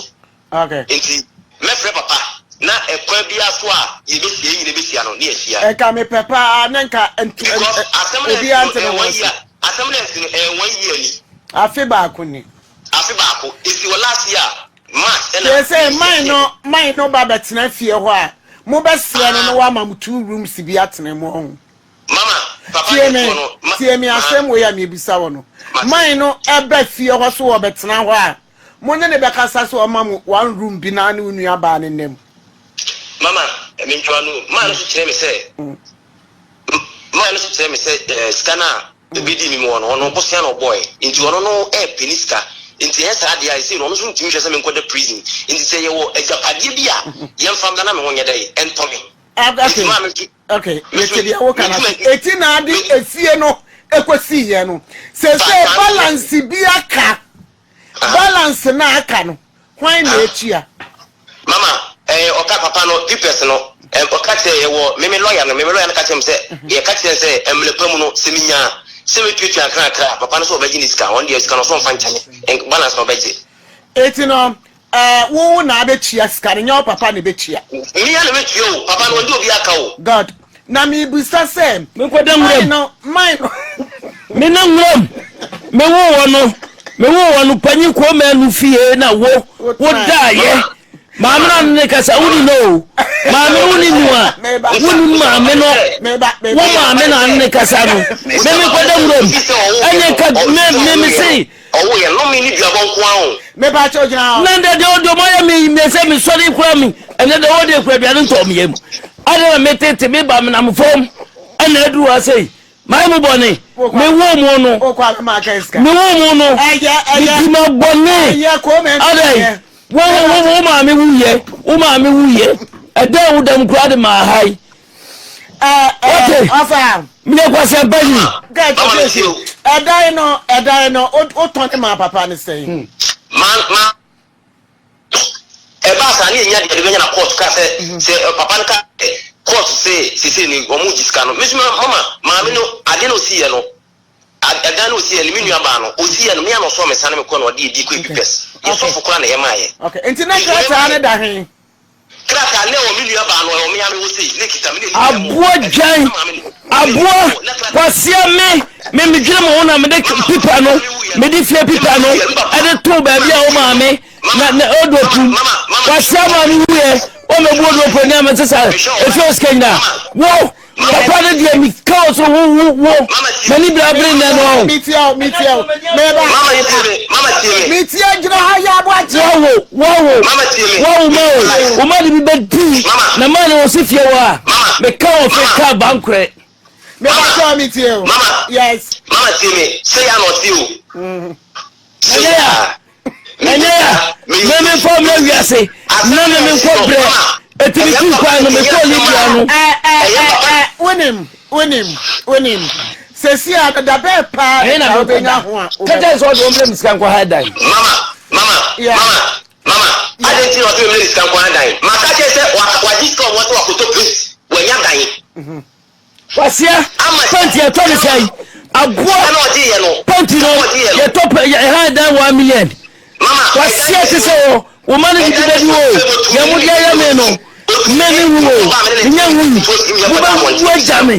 Speaker 2: okay
Speaker 6: nti mɛfrɛ papa na ɛkwan bi aso a yɛbɛhyia yɛn nyina bɛhyia no ne yɛhyia
Speaker 2: ɛka mepɛ paa ne nka ntu
Speaker 6: because asɛm na
Speaker 2: obiara
Speaker 6: ɛsi no
Speaker 2: nte ne
Speaker 6: ɛyɛ
Speaker 2: ho
Speaker 6: one
Speaker 2: ase
Speaker 6: year asɛm na ɛsi no ɛyɛ one year ni
Speaker 2: afe baako ni.
Speaker 6: Afe baako. Esi wɔ last year March ɛna.
Speaker 2: Seesei man no man no ba bɛtena fie hɔ a, mobɛsrɛ no na wama mo two rooms bi atena mu ɔho.
Speaker 6: Mama, papa
Speaker 2: Tie
Speaker 6: ne
Speaker 2: me,
Speaker 6: toɔ no, ma,
Speaker 2: tie me
Speaker 6: ma,
Speaker 2: asɛm wei a mebisa wo no.
Speaker 6: mate.
Speaker 2: Man no ɛba fie hɔ so ɔbɛtena hɔ a, mo ne no bɛkasa sɛ ɔma mo one room bi na ne wo nua baa no nna mu.
Speaker 6: Mama, mentwa no, man no so kyerɛ me sɛ, Man no nso kyerɛɛ me sɛ sika no a ɛbɛdii me mu hɔ no, ɔno bosea na ɔbɔɔɛ, nti ɔno no ɛɛpɛ ne sika, nti ɛyɛ saa deɛ a ɛsei no ɔno nso ntumi nhwɛ sɛ menkɔda prison, nti sɛ yɛwɔ agyapadeɛ bi a yɛmfa mmra na me ho nyɛ dɛn ɛntɔ me. Nti maa me nso
Speaker 2: Okay,
Speaker 6: me nso
Speaker 2: mete deɛ woka no
Speaker 6: metumi
Speaker 2: ase. Eti na ade efie no ekosiiɛ no, sese balance bi aka Balance no a aka no, hwan na etua?
Speaker 6: Mama, eh, ɔka papa no, papers no, eh, ɔka kyerɛ yɛ wɔ meme lawyer no, meme lawyer no ka kyerɛ me sɛ, mhm. yɛ ka kyerɛ sɛ, mmerɛ pa mu no, sɛ menya sɛ metuatua nkrakra, papa no sɛ ɔbɛgye ne sika, ɔno deɛ sika no ɔsɛ ɔmfa nkyɛ me, balance na ɔbɛgye.
Speaker 2: Eti no, eh, wo na abɛtua sika no, nyɛ wo papa na ɛbɛtua.
Speaker 6: Me a na mɛtua o, papa no ɔnde obi aka o.
Speaker 2: God, Na mebisa sɛ,
Speaker 3: Menkɔda nwuram.
Speaker 2: Mine no, mine no.
Speaker 3: Me na nwuram. Me wo wɔ no, me wo wɔ no panyin kɔɔ mɛnu fie na wo wo daayɛ. Maame na ne kasa wo ni no o. Maame no wo ni nu a. Wo ni maame no. Wo maame na ne kasa no. Me me kɔda nwuram. Ɛnyɛ ka me me me se.
Speaker 6: Ɔwo yɛ nnome ne duabɔ nko ara o.
Speaker 2: Mepa kyɛw gyina hɔ.
Speaker 3: Na ndɛ deɛ ɔde ɔmo ayɛ me me sɛ me sɔre kura me ɛnɛ deɛ ɔde kura aduane ntɔ me yam adɛ na me tete me ba me nam fam ɛna aduru ha sei mayɛ mo bɔne me wo mo no me wo mo no me di ma bɔne adɛ wo wo wo maame wu yɛ wo maame wu yɛ ɛdɛ wo dɛm kura de ma ha yi. Wote? Meyɛ kwasea panyin.
Speaker 2: Ɛdan no, ɛdan no, wotɔn ne maa papa ne sɛn?
Speaker 6: Hmm. Ma ma ɛbaa saa ne yɛnya deɛ de bɛnya na court ka sɛ mhm. sɛ papa no ka court sɛ sese ni wɔn gye sika no mesoma mama maame no ade na osi yɛ no ɛdan na osi yɛ no me nua baa no osi yɛ no mea na ɔsɔ me sa ne me kɔ na ɔde edi kɔ ebi pɛs yɛ sɔfo koraa na yɛ maa
Speaker 2: yɛ. Nti na krataa ne da he.
Speaker 6: Krataa na ɛwɔ me nua baa no ɛwɔ me ara me hɔ sei na ɛkita me na ɛni
Speaker 3: Aboa dwan aboa kwasia me me medwene mo ho na mede pipa no mede fie pipa no ɛde too baabi a wo maame na na odopu kwasia maame wuyɛ wɔn mɛbu odopu ni ama sisa efi osika nyina wo Papa no deɛ mi ka wɔ so wo wo wo m'ani bere abere nnɛ no ɔho.
Speaker 2: Mi tia o mi tia o meba.
Speaker 6: Mama tie me mama tie me.
Speaker 2: Mi tia gyina ha yɛ abo akyɛ.
Speaker 3: Wɔwo wɔwo wɔwo ma o wo ma de bi bɛ di na ma ne wɔ si fie wɔ a me ka wɔ fɛ ka bankorɛ.
Speaker 2: Meba kyɛ mi tie o.
Speaker 6: Mama
Speaker 2: yes.
Speaker 6: Mama tie me sɛ yɛ anɔ tie o.
Speaker 3: Ɛnyɛ ya ɛnyɛ ya me me nfa mmerɛ wiase na me me nkɔ brɛ eti me tu kwan no me kɔ Libya no.
Speaker 2: Wonim wonim wonim sɛsi a da bɛɛ paa
Speaker 3: na
Speaker 2: na wobɛnya ho a
Speaker 3: kɛtɛ sɛ ɔde ɔmbrɛ me sika nkɔ ha dan.
Speaker 6: Mama mama mama mama adɛn nti na ɔsɛ membrɛ ne sika nkɔ ha dan maka kyerɛ sɛ wagye sika ɔwɔ sɛ wakɔtɔ plate wanya dan.
Speaker 3: Kwasia, pɛnti yɛtɔ ne sɛn? Aboa pɛnti no yɛtɔ pɛ ɛhan dan 1 million. Kwasia te sɛ wɔ wo ma no didi bɛdi o yɛ mo deɛ yɛ me no me me wu o menyɛ wu yi mo bɛ wu agya me.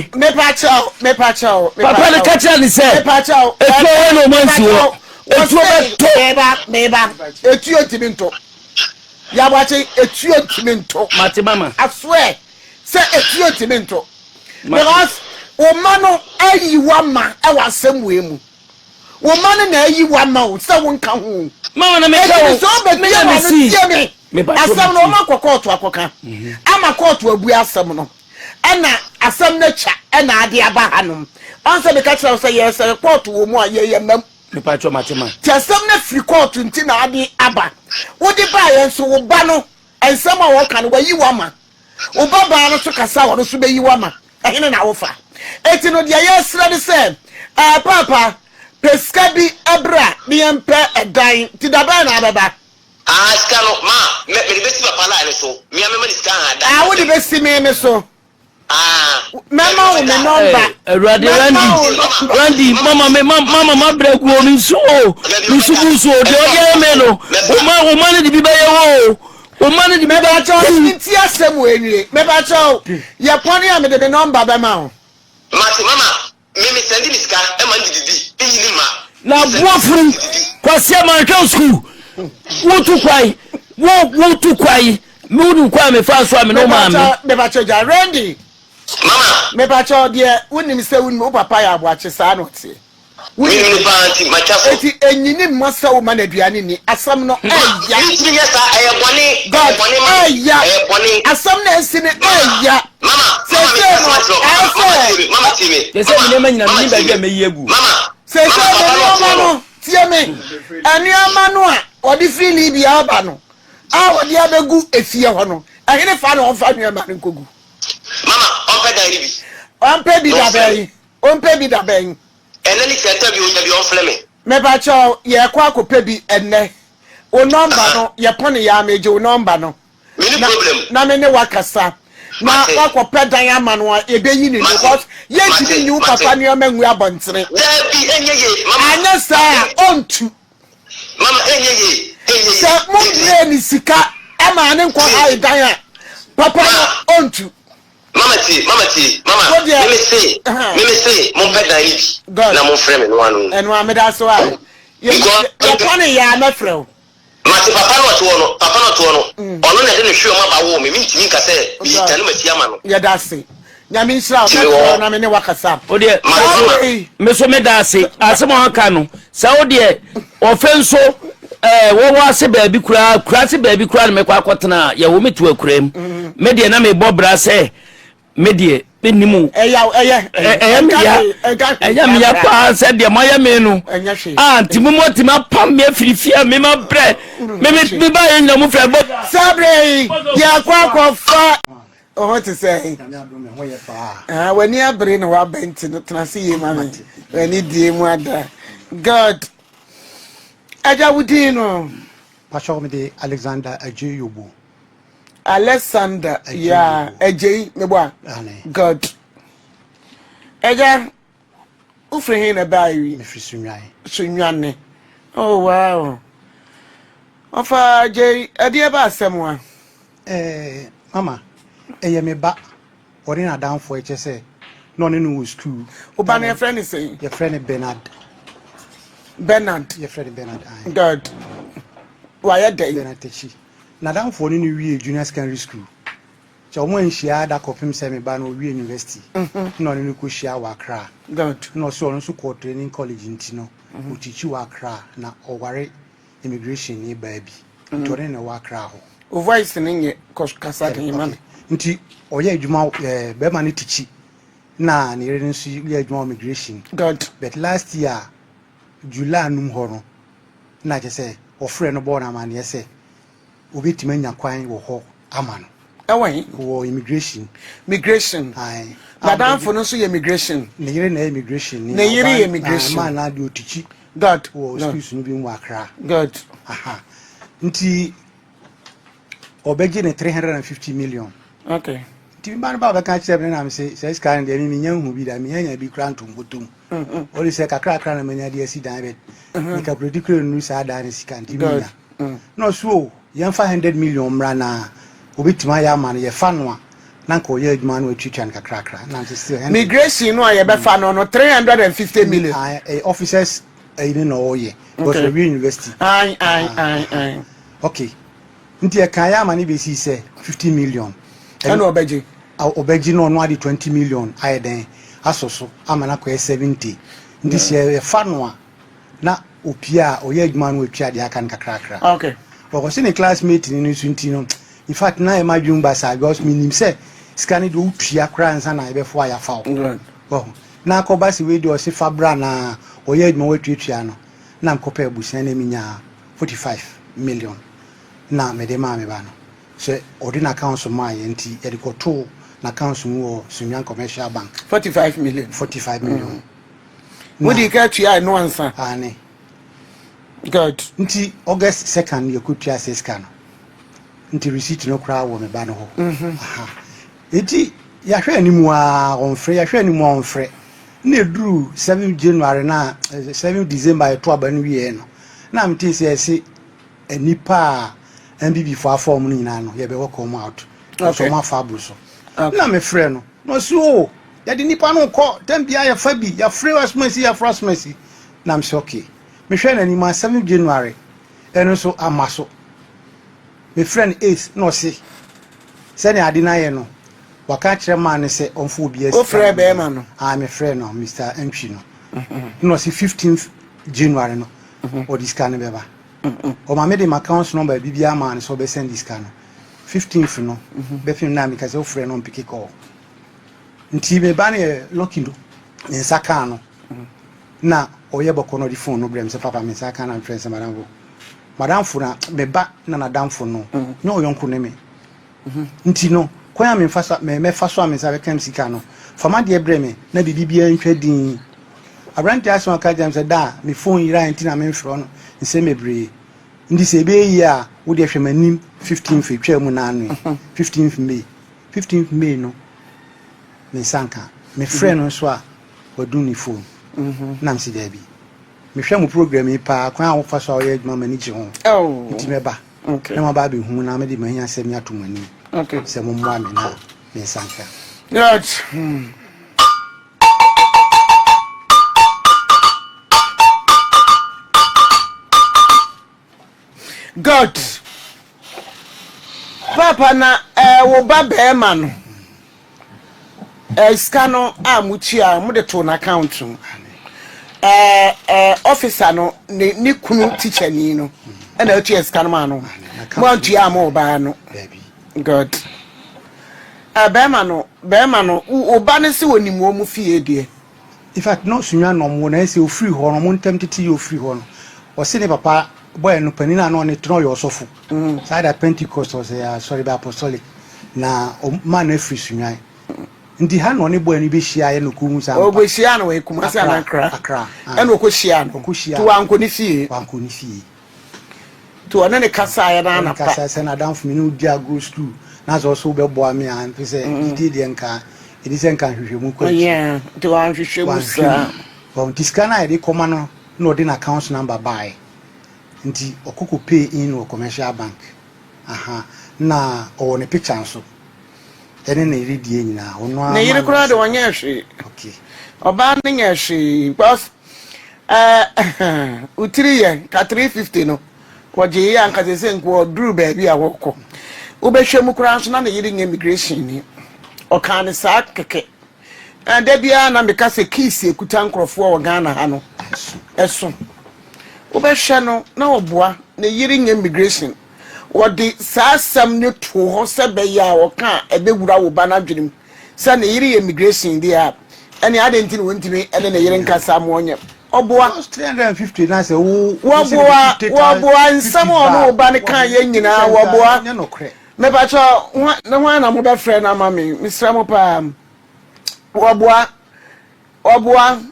Speaker 3: Papa no ka kyerɛ ne sɛ etuo hɔ na ɔmo ansi hɔ.
Speaker 4: Etuo bɛto.
Speaker 2: Meba, meba. Etuo ntumi nto. Yaboakye, etuo ntumi nto.
Speaker 3: Mate mama.
Speaker 2: I swear sɛ etuo ntumi nto.
Speaker 3: Mate.
Speaker 2: Because wo mma no ayi wo ama wɔ asɛm wei mu. Wo mma no na ayi wo ama o sɛ wo nka ho o.
Speaker 3: Mama na meka
Speaker 2: Eti
Speaker 3: o.
Speaker 2: sɛ ɔbɛbie
Speaker 3: Me na
Speaker 2: w'ano
Speaker 3: mesi.
Speaker 2: tie me.
Speaker 3: Mepa kyɛw
Speaker 2: Asɛm no
Speaker 3: metie.
Speaker 2: wɔn akɔ kɔɔto akɔka. Ama kɔɔto abue asɛm no. Ɛna asɛm no atwa ɛna ade aba hanom. Ɔn sɛ meka kyerɛ wo sɛ yɛ sɛ kɔɔto wɔ mu a yɛyɛ mmam.
Speaker 3: Mepa kyɛw mate ma.
Speaker 2: Nti asɛm no afiri kɔɔto nti na ade aba. Wode baeɛ nso wo ba no nsɛm a ɔka no wayi wo ama. Wo ba baa no nso kasa a ɔno nso bɛyi wo ama. Ɛhene na wofa? Enti no deɛ yɛresrɛ ne sɛ, ɛɛ paapa, pɛ sika bi bra ne yɛmpɛ ɛdan. Nti da bɛn na abɛba?
Speaker 6: Ah sika no, ma, mɛ, mede bɛsi papa line no so. Me a mɛma no sika ha, da.
Speaker 2: Ah wode bɛsi me me so.
Speaker 6: Ah.
Speaker 2: Mɛma wo me nɔmba.
Speaker 3: Awurade Randy, Randy, mama me mama ma brɛ gu o, me nsu o, me nsu gu so o, deɛ ɔde ayɛ me no, wo ma wo ma no de bi bɛyɛ wo o. Wo mma no de bi bɛ.
Speaker 2: Mepakyɛw nti asɛm wɔ enwie. Mepakyɛw yɛ pɔne a mede me nɔmba bɛma wo.
Speaker 6: Mate mama me me sɛnde me sika ma no de didi me nyi ne mma.
Speaker 3: Na boafunu kwasi a manhwɛ wo sukuu wo tu kwae wo wo tu kwae me wo nim kwan a me faa so a me ne wo maame.
Speaker 2: Mepakyɛw gya Randy.
Speaker 6: Mama.
Speaker 2: Mepakyɛw deɛ wo nim sɛ wo nim wo papa yɛ aboakye saa na ɔteɛ.
Speaker 6: Menim no paa nti matwa so.
Speaker 2: Enti enyini mma sɛ woma no aduane nni. Asɛm no ɛya.
Speaker 6: Mentumi nyɛ saa, ɛyɛ bɔne.
Speaker 2: God,
Speaker 6: Ɛyɛ bɔne ma me.
Speaker 2: ɛya.
Speaker 6: Ɛyɛ bɔne.
Speaker 2: Asɛm no a asi no ɛya.
Speaker 6: Mama, mama,
Speaker 2: Seesei
Speaker 6: meka
Speaker 2: no,
Speaker 6: asɛm akyerɛ wo.
Speaker 2: ɛyɛ
Speaker 6: Mama, mama
Speaker 2: sɛ.
Speaker 6: tie me, mama tie me.
Speaker 3: Te sɛ me nneɛma nyinaa,
Speaker 6: Mama
Speaker 3: mennim
Speaker 6: tie
Speaker 3: baabi a
Speaker 6: me.
Speaker 3: mɛyi agu.
Speaker 6: Mama,
Speaker 2: Seesei
Speaker 6: mama,
Speaker 2: no
Speaker 6: papa no
Speaker 2: nneɛma
Speaker 6: ɔteɛ
Speaker 2: no,
Speaker 6: no.
Speaker 2: tie me, nneɛma no a wɔde firi Libya aba no, a wɔde abɛgu efie hɔ no, ɛhene fa na ɔmfa nneɛma no nkɔgu?
Speaker 6: Mama, ɔmpɛ dan no bi.
Speaker 2: Ɔmpɛ bi
Speaker 6: Na
Speaker 2: da
Speaker 6: ɔmfrɛ me.
Speaker 2: bɛn? Ɔmpɛ bi da bɛn?
Speaker 6: Ɛnɛ ne sɛ ɛtɔ bi onya bi ɔnfrɛ me.
Speaker 2: Mepakyɛw yɛkɔ akɔpɛ bi ɛnɛ. Wo nɔmba no yɛpɔne yɛ a megye wo nɔmba no
Speaker 6: Menni
Speaker 2: na
Speaker 6: problem.
Speaker 2: na me ne wo akasa na
Speaker 6: Mate.
Speaker 2: wakɔpɛ dan ama no a yɛbɛyi ne
Speaker 6: Mate.
Speaker 2: because yɛntumi
Speaker 6: Mate.
Speaker 2: nyi wo
Speaker 6: Mate.
Speaker 2: papa nneɛma ngu abɔntene.
Speaker 6: Daabi ɛnyɛ yie mama.
Speaker 2: Anyɛ saa a ɔntu.
Speaker 6: Mama ɛnyɛ yie ɛnyɛ yie.
Speaker 2: Sɛ mo brɛɛ ne sika maa ne nkɔ hae dan a papa no ɔntu.
Speaker 6: Mama tie, mama tie, mama,
Speaker 2: Wo deɛ,
Speaker 6: me me se,
Speaker 2: ɛhɛn.
Speaker 6: me me se, mo mpɛ dan no bi,
Speaker 2: Good.
Speaker 6: na mo nfrɛ me no ano no.
Speaker 2: Ɛno a meda ase wa. Yɛ
Speaker 6: Because-
Speaker 2: yɛ pɔne yɛ a mɛfrɛ wo.
Speaker 6: Mate papa no ɔte hɔ no, papa no ɔte hɔ no, ɔno na ɛde ne hwee ɔmo aba woo me, mentumi nka sɛ meyi
Speaker 2: Good.
Speaker 6: tane m'akyi ama no.
Speaker 2: Yɛda ase. Nyame nhyira wo.
Speaker 6: Ti me
Speaker 2: Mɛfrɛ
Speaker 6: wɔ
Speaker 2: wo
Speaker 6: hɔ.
Speaker 2: na me ne wo akasa.
Speaker 3: O deɛ,
Speaker 6: Mate
Speaker 2: Saa
Speaker 6: mama.
Speaker 2: wei.
Speaker 3: me so meda ase. Asɛm a waka no, sɛ wo deɛ, ɔfɛ nso, ɛɛ, wɔwɔ ase baabi koraa, kura ase baabi koraa na mɛkɔ akɔtena a, yɛwo me to akura mu. Me deɛ na mebɔ bra sɛ, me deɛ, mennim o.
Speaker 2: Ɛyaw, ɛyɛ,
Speaker 3: Ɛyɛ me ya, ɛyɛ me ya paa sɛ deɛ moayɛ me no.
Speaker 2: Ɛnyɛ hwee.
Speaker 3: A, nti mo moatumi apam me afiri fie a me mabrɛ. Me me me baayɛ nyina mo frɛ bɔ.
Speaker 2: Saa berɛ yi, yɛkɔ akɔfa. Wo ho te sɛn?
Speaker 5: Nyame adom me ho yɛ paa.
Speaker 2: Ah, w'ani abere na waba nti no tena ase yie ma me. W'ani die mu ada. God. Agya wo din no?
Speaker 5: Pakyɛw me de Alexander Adjei Yobo.
Speaker 2: Alexander ya Adjei meboa. God. Agya wofiri he na ɛbaa yi?
Speaker 5: Mefiri Sunyani.
Speaker 2: Sunyani. Oh wow. Ɔfa Adjei ɛdeɛ ba asɛm a?
Speaker 5: Eh, mama, ɛyɛ me ba. Ɔne n'adamfo ɛkyɛ sɛ na ɔne no wɔ sukuu.
Speaker 2: Wo ba no yɛfrɛ no sɛn?
Speaker 5: Yɛfrɛ no Bernard.
Speaker 2: Bernard.
Speaker 5: Yɛfrɛ no Bernard. Aye.
Speaker 2: Good. Wayɛ dɛn?
Speaker 5: Bernard Takyi. N'adamfo ɔne no wie junior secondary school. Kyɛ wɔn anhyia da kɔpem sɛ me ba no ɔwie university. Na ɔne no kɔhyia wɔ Accra.
Speaker 2: Good.
Speaker 5: Na ɔsɛ ɔno nso kɔɔ training college nti no, ɔtikyi wɔ Accra na ɔware immigration ni baa bi. Nti ɔne no wɔ Accra hɔ.
Speaker 2: Wo voice no nyɛ kɔ kasa den ma me.
Speaker 5: Nti ɔyɛ adwuma ɛɛ bɛrima no tikyi na ne yere no nso yɛ adwuma wɔ immigration.
Speaker 2: Good.
Speaker 5: But last year July num hɔ no na kyerɛ sɛ ɔfrɛ no bɔɔ no amanneɛ sɛ obetumi anya kwan wɔ hɔ ama no.
Speaker 2: Ɛwɔ he?
Speaker 5: Wɔ immigration.
Speaker 2: Migration.
Speaker 5: Ae.
Speaker 2: N'adamfo no nso yɛ immigration.
Speaker 5: Ne yere na ɛyɛ immigration ni.
Speaker 2: Ne yere yɛ immigration.
Speaker 5: Maa na deɛ ɔtikyi.
Speaker 2: Good.
Speaker 5: Wɔ schools no bi mu wɔ Accra.
Speaker 2: Good.
Speaker 5: Aha. Nti ɔbɛgye ne 350 million.
Speaker 2: Okay.
Speaker 5: Nti mba no ba bɛka kyerɛ me na me se sɛ sika no deɛ me menya nhu bi da menya nya bi kora nto mbɔtɔ mu. Ɔde sɛ kakrakra na manya de asi dan bɛ. Me calculate kura nnu saa dan no sika nti menya. Na ɔso o yɛmfa 100 million mmra na obɛtumi ayɛ ama no yɛfa no a na nka ɔyɛ adwuma no atuatua no kakrakra na nse still 100.
Speaker 2: Migration no a yɛbɛfa no no 350 million.
Speaker 5: Ah, eh, officers. ayi ne na ɔyɛ because ɔwie university.
Speaker 2: Ae ae ae ae.
Speaker 5: Okay nti ɛka yɛ ama ne bɛsii sɛ 50 million.
Speaker 2: Ɛna ɔbɛgye.
Speaker 5: Ɔbɛgye na ɔno ade 20 million ayɛ dɛn asɔ so ama no akɔyɛ 70 nti sɛ yɛfa no a na opie a ɔyɛ adwuma no watua deɛ aka no kakrakra.
Speaker 2: Okay.
Speaker 5: Ɔkɔse ne classmate no nso nti no in fact na ɛma adwene ba saa because menim sɛ sika no deɛ wotua koraa ansa na yɛbɛfo a yɛafa wo. Wahu. Na akɔba sɛ wei deɛ ɔse fa bra na ɔyɛ adwuma watuatua no na mekɔpɛ abusua na menyaa 45 million na mede maa me ba no sɛ ɔde n'account so maa yɛ nti yɛde kɔtoo n'account so mu wɔ Sunyani Commercial Bank.
Speaker 2: 45 million.
Speaker 5: 45 million.
Speaker 2: Wodi ka tua ɛno ansa.
Speaker 5: Aane.
Speaker 2: Good.
Speaker 5: Nti August 2nd yɛkɔtua sɛ sika no nti receipt no koraa wɔ me ba no hɔ. Aha. Nti yɛahwɛ anim a ɔmfrɛ, yɛahwɛ anim a ɔmfrɛ na ɛduru 7 January na 7 December yɛto aba no wieɛ no na mete sɛ ɛse nipa a NPP fo afa ɔmo no nyinaa no yɛbɛwɔ kɔ ɔmo out.
Speaker 2: Okay.
Speaker 5: Ɔmo afa aboro so.
Speaker 2: Okay.
Speaker 5: Na mefrɛ no na ɔse o yɛde nipa no kɔ tɛm bia yɛfa bi yɛafrɛ asomasi yɛafrɛ asomasi na mesɛ okay. Mehwɛ n'anim a 7 January ɛno nso ama so. Mefrɛ no 8 na ɔse sɛnea ade no ayɛ no waka kyerɛ maa no sɛ ɔmfa obi asi.
Speaker 2: Wofrɛ bɛrima no?
Speaker 5: Ah, mefrɛ no Mr. Antwi no. Na ɔse 15th January no ɔde sika no bɛba. Ɔma me de ma account number biribiara maa no sɛ ɔbɛsend sika no. 15th no bɛfim na meka sɛ wofrɛ no ɔmpick call. Nti me ba no yɛ lucky no ne nsa kaa no na ɔyɛ bɔkɔ na ɔde phone no brɛ me sɛ papa me nsa kaa na mefrɛ sɛ madamfo madamfo na me ba na nadamfo no nyɛ ɔyɔnko ne me nti no kwan a memfa so me mɛfa so a me nsa bɛka me sika no fa m'adeɛ brɛ me na biribi biara ntwa din. Aberante asɛm aka kyerɛ me sɛ da a me phone yera nti na memfrɛ no nsɛm bebree nti sɛ ɛbɛyɛ yie a wodeɛ hwɛ m'anim 15th etwa mu naano yi 15th May 15th May no me nsa nka mefrɛ no nso a wadum ne phone na mesi daabi mehwɛ mo program yi paa kwan a wofa so a woyɛ adwuma m'ani gye ho nti mɛba na maba abɛhu na mede m'ahi asɛm yi ato mo anim sɛ mommoa me na me nsa nka.
Speaker 2: Good. Good. Papa na wo ba bɛrima no sika no a motua mode too n'account mu. Officer no ne ne kunu tikyani no ɛna atua sika no maa no. Mo antua ama ɔbaa no. Good. Bɛrima no bɛrima no wo ba no sɛ onim wɔn mu fie deɛ.
Speaker 5: In fact no Sunyani na ɔmo na ɛsɛ ofiri hɔ no ɔmo ntɛm tete yɛ ofiri hɔ no ɔse ne papa bɔyɛ no panin a na ɔne tena ɔyɛ ɔsɔfo saa da Pentecost ɔsɛ asɔre bɛ apostolic na ɔmaa no afiri Sunyani nti ha na ɔne bɔyɛ no bɛhyia yɛ no kumu saa mpa.
Speaker 2: Ɔbɛhyia no wɔ Kumasi anaa Accra?
Speaker 5: Accra.
Speaker 2: Ɛna ɔkɔhyia no.
Speaker 5: Ɔkɔhyia
Speaker 2: Nti wankɔ ne fie.
Speaker 5: Wankɔ ne fie.
Speaker 2: Nti ɔne ne kasaeɛ no anapa.
Speaker 5: Kasa sɛ n'adamfo mi ne wo di agorɔ sukuu na sɛ ɔso wobɛboa me a mfe sɛ didie deɛ nka ɛdi sɛ nka nhwehwɛmu kɔ akyi.
Speaker 2: Yeah, nti wanhwehwɛ mu saa.
Speaker 5: Mu. Nti sika no a yɛde kɔma no na ɔde n'account number baeɛ nti ɔkɔkɔ pay in wɔ commercial bank. Aha na ɔwɔ ne picture nso ɛne ne yere die nyinaa ɔno ara
Speaker 2: Ne yere koraa de ɔnyɛ hwee.
Speaker 5: Okay.
Speaker 2: Ɔbaa no nyɛ hwee because wotiri yɛ nka 350 no wɔgye yɛ anka sɛ sɛ nka ɔduru baabi a wɔkɔ. Wobɛhwɛ mu koraa nso na ne yere nyɛ immigration ni. Ɔkaa ne saa kɛkɛ. Da biara na meka sɛ keys ekuta nkurɔfoɔ wɔ Ghana ha no ɛso. Wobɛhwɛ no na ɔboa ne yere nyɛ immigration. Wɔde saa asɛm no too hɔ sɛ bɛyɛ a ɔka a ɛbɛwura wo ba no adwene mu sɛ ne yere yɛ immigration deɛ a ɛne adɛn nti na wɔntumi ne ne yere nkasa ma ɔnyɛ ɔboa.
Speaker 5: 350 na sɛ wo
Speaker 2: wɔboa wɔboa nsɛm a ɔne wo ba no ka yɛ nyinaa wɔboa.
Speaker 5: Nyɛ nokorɛ.
Speaker 2: Mepakyɛ ne hwan na mobɛfrɛ no ama me mesrɛ mo paa. Wɔboa ɔboa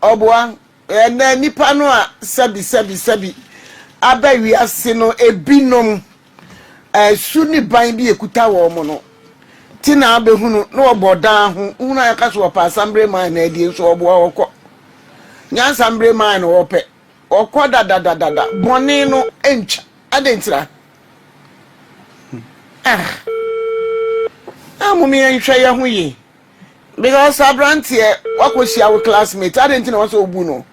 Speaker 2: ɔboa ɛnɛ nipa no a sɛbi sɛbi sɛbi aba wiase no ebinom ɛsu ne ban bi ekuta wɔn mo no ti na abɛhunu na wɔbɔ dan ho hunu a yɛka so wɔpɛ asambere man na adie nso ɔboa wɔkɔ nyansambere man na wɔpɛ ɔkɔ dadadadada bɔne no ntwa adentira ah ah mo yɛnhwɛ yɛn ho yie because aberanteɛ wakɔhyia wo classmate adɛn nti na wɔsɛ obu no.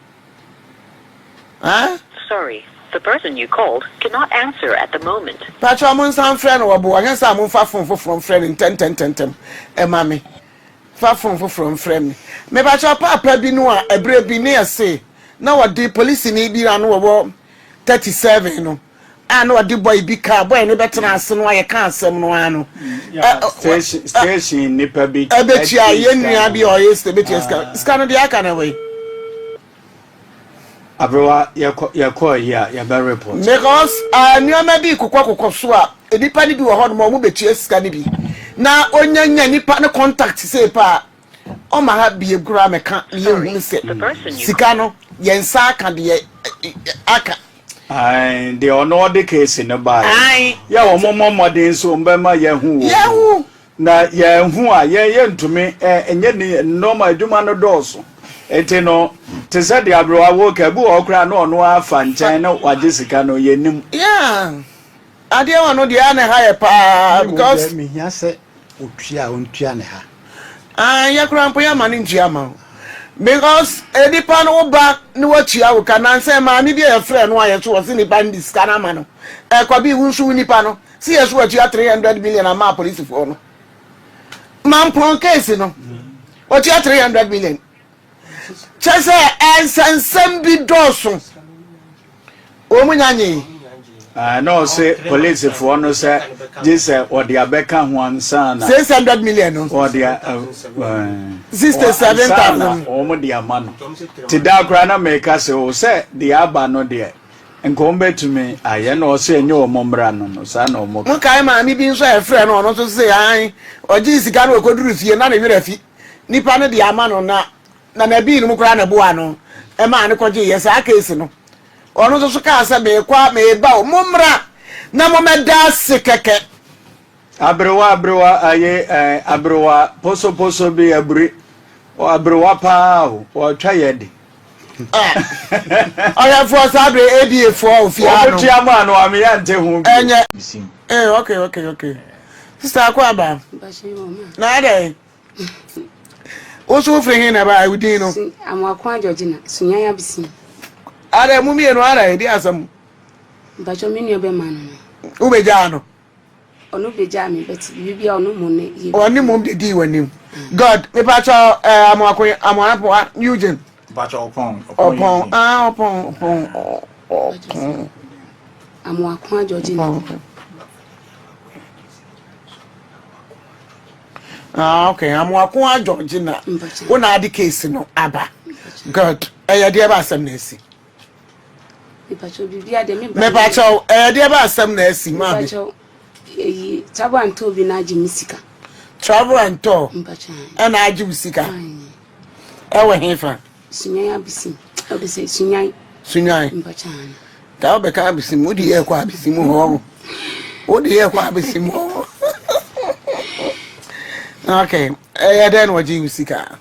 Speaker 2: Ah?
Speaker 7: Sorry, the person you called cannot answer at the moment.
Speaker 2: Pakyɛw monsan mfrɛ no wɔbo anyɛ saa a momfa phone foforɔ mfrɛ no ntɛntɛntɛntɛm ɛma me fa phone foforɔ mfrɛ me mepakyɛw paapa bi no a ɛberɛ bi ne yɛse na wɔde polisini bi a no wɔwɔ 37 no a na ɔde boy bi kaa boy no bɛtena ase no a yɛka asɛm no ara no
Speaker 4: station station nipa bi
Speaker 2: ɛbɛtua yɛn nua bi a ɔyɛ sika bɛtua sika sika no deɛ aka na wei
Speaker 4: Aberewa yɛkɔ yɛkɔ yi a yɛbɛ report.
Speaker 2: Because uh, nneɛma bi kokɔkokɔ so a nipa no bi wɔ hɔ nom a wɔn bɛtua sika no bi na onyanya nipa no contact sei paa ɔma ha bie koraa mɛka ne yɛn hunu sɛ sika no yɛn nsa aka deɛ aka.
Speaker 4: Ayi deɛ ɔno ɔde keesi no baa yɛ wɔn mmɔ mmɔden nso wɔn bɛma yɛn ho wɔ
Speaker 2: yɛn
Speaker 4: Na yɛanhu a, yɛn yɛntumi ɛ, nyɛ ne nnoɔma, adwuma no dɔɔso. Nti no, te sɛ deɛ aberewa woka, ebi wɔ hɔ koraa na ɔno ara afa nkyɛn na wagye sika no, yɛnnim.
Speaker 2: Yeah, adeɛ wɔ no deɛ a na ɛha yɛ paa
Speaker 5: Me mmom
Speaker 2: because.
Speaker 5: deɛ mehia sɛ ɔtua a ɔntua ne ha.
Speaker 2: Ah, yɛ koraa mpo yɛmma no ntua ma wo because nipa no wo ba ne watua wo ka nansɛ maame bi a yɛfrɛ no a yɛso wɔ se nipa no de sika no ama no ɛkɔ bi wo nso wo nipa no Si yɛ so watua 300 million ama apolisifoɔ no. Mampɔn case no, watua 300 million. Kyɛ sɛ ɛnsɛnsɛm bi dɔɔso. Wɔn mu nya nyee.
Speaker 4: Ah, na ɔse polisifoɔ no sɛ gye sɛ wɔde abɛka ho ansa na
Speaker 2: 600 million no
Speaker 4: wɔde
Speaker 2: 67,000
Speaker 4: wɔn de ama no te daa koraa na meka sɛ o sɛ deɛ aba no deɛ Nka wɔn bɛtumi ayɛ na ɔsɛ ɛnyɛ wɔn mmra no no saa na wɔn ka.
Speaker 2: Mo kae maame bi nso a yɛfrɛ no ɔno nso se ae ɔgyee sika no ɔkɔduru fie na ne werɛ afi nipa no de ama no na na nabii no mu koraa na ɛboa no ɛmaa no kɔgye yɛ saa case no ɔno nso so kaa sɛ meekɔ a meeba o mommra na mommɛda ase kɛkɛ.
Speaker 4: Aberewa aberewa aye eh, aberewa posoposo bi aburi aberewa paa o ɔtwa yɛ de.
Speaker 2: Ɔhwɛfoɔ saa bere ADA foɔ ofie ha no.
Speaker 4: Wɔn tua mu ano ame yɛ nte ho bi.
Speaker 2: Ɛnyɛ. Eh okay okay okay. Sister akɔ aba. Na adɛ. Woso wofiri he na ɛba awudin no.
Speaker 8: Amoako Georgina Sunyani Abisi.
Speaker 2: Adɛ mu mmienu adɛ ɛdi asɛm.
Speaker 8: Mpakyɛ me nua bɛma no no.
Speaker 2: Wobɛgyaa no.
Speaker 8: Ɔno begyaa me but biribi a ɔno mmom ne yɛ.
Speaker 2: Ɔne mmom de dii w'anim. God mepakyɛ ɛɛ amoako amoapoa Eugene.
Speaker 9: Mepakyɛ ɔpɔn.
Speaker 2: Ɔpɔn ah ɔpɔn ɔpɔn ɔpɔn.
Speaker 8: Amoako Georgina.
Speaker 2: Ah okay amoako Georgina. Wo na ade case no aba. God ɛyɛ deɛ ba asɛm na asi. Mepakyɛw, ɛyɛ deɛ bɛ asɛm na asi maame?
Speaker 8: Mepakyɛw, eyi travel and tour bi na agye me sika.
Speaker 2: Travel and tour ɛna agye wo sika? Ɛwɔ he fa?
Speaker 8: Sunyan abesim, ɛwɔ sɛ Sunyan.
Speaker 2: Sunyan.
Speaker 8: Mpakyɛw.
Speaker 2: Ta wobɛka abesim, wode yɛ kɔ abesim hɔ. Wode yɛ kɔ abesim hɔ. Okay, ɛyɛ dɛn na wɔgye wo sika?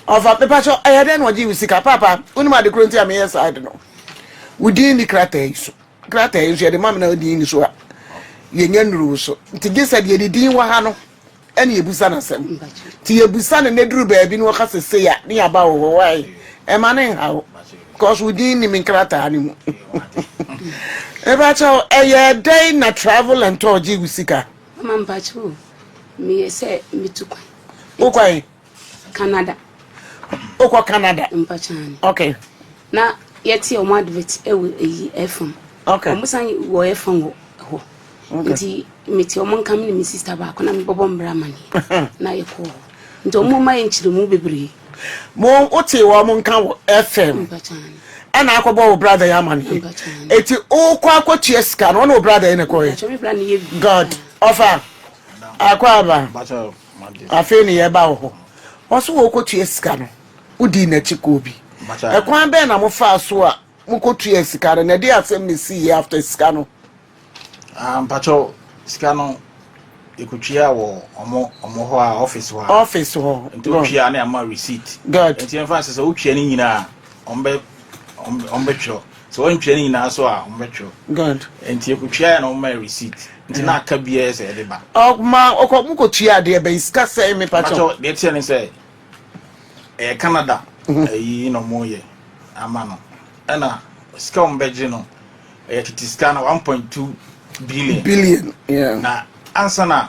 Speaker 2: Ɔfa mepakyɛ ɛyɛ dɛn na ɔgye wo sika paapa wonim ade koro nti a meyɛ saa de no wo din ni krataa yi so krataa yi nso yɛde ma me na wo din ni so a yɛnya nnuru wo so nti gye sɛ deɛ ne din wɔ ha no ɛne yɛbusa no asɛm nti yɛbusa no na duru baabi no wɔka sɛ sei a ne yɛaba wo hɔ wae ɛma ne nha wo because wo din ni me nkrataa no mu mepakyɛ ɛyɛ dɛn na travel and tour gye wo sika
Speaker 8: Mama mpakyɛ o meyɛ sɛ metu kwan.
Speaker 2: Wokɔ he?
Speaker 8: Canada.
Speaker 2: Wokɔ Canada?
Speaker 8: Mpakyɛ ane.
Speaker 2: Okay.
Speaker 8: Na yɛte ɔmo advert ɛwɔ eyi ɛfam.
Speaker 2: Okay.
Speaker 8: Ɔmo san wɔ ɛfam wɔ hɔ.
Speaker 2: Okay.
Speaker 8: Nti mete ɔmo nka me ne me sister baako na mebɔbɔ mbra amaneɛ na yɛkɔɔ hɔ. Nti ɔmo ma yɛ nkyerɛmu bebree.
Speaker 2: Mo wote wɔn nka wɔ FM.
Speaker 8: Mpakyɛ ane.
Speaker 2: Ɛna akɔbɔ wo brother yi amaneɛ.
Speaker 8: Mpakyɛ ane.
Speaker 2: Eti wokɔ akɔtua sika no ɔne wo brother yi na ɛkɔɛ.
Speaker 8: Mpakyɛ me bra ne yɛ bi.
Speaker 2: God ɔfa akɔ aba afei ne yɛba wɔ hɔ ɔso wɔkɔtua sika no wodii n'akyi kɔɔ bi ɛkwan bɛn na mofaa so a mokɔtua sika no na ɛde asɛm ne siiɛ after sika no
Speaker 9: Ah, mpakyɛw sika no yɛkɔtua wɔ ɔmo ɔmo hɔ a office hɔ a
Speaker 2: office hɔ
Speaker 9: nti wotua ne ama receipt
Speaker 2: good
Speaker 9: nti ɛmfa sɛ sɛ wotua ne nyinaa ɔmo bɛ ɔmo bɛtwerɛ sɛ wɔntwa ne nyinaa so a wɔbɛtwerɛ
Speaker 2: good
Speaker 9: nti yɛkɔtua yɛ na wɔma receipt nti na aka biara sɛ yɛde ba
Speaker 2: ɔma ɔkɔ mo kɔtua adeɛ bɛn sika sɛn mepa kyɛw
Speaker 9: deɛ teɛ ne sɛ ɛyɛ Canada ɛyi na ɔmo yɛ. ama no. Ɛna sika a wɔbɛgye no ɛyɛ tete sika no 1.2 billion.
Speaker 2: Billion, yeah.
Speaker 9: Na ansa na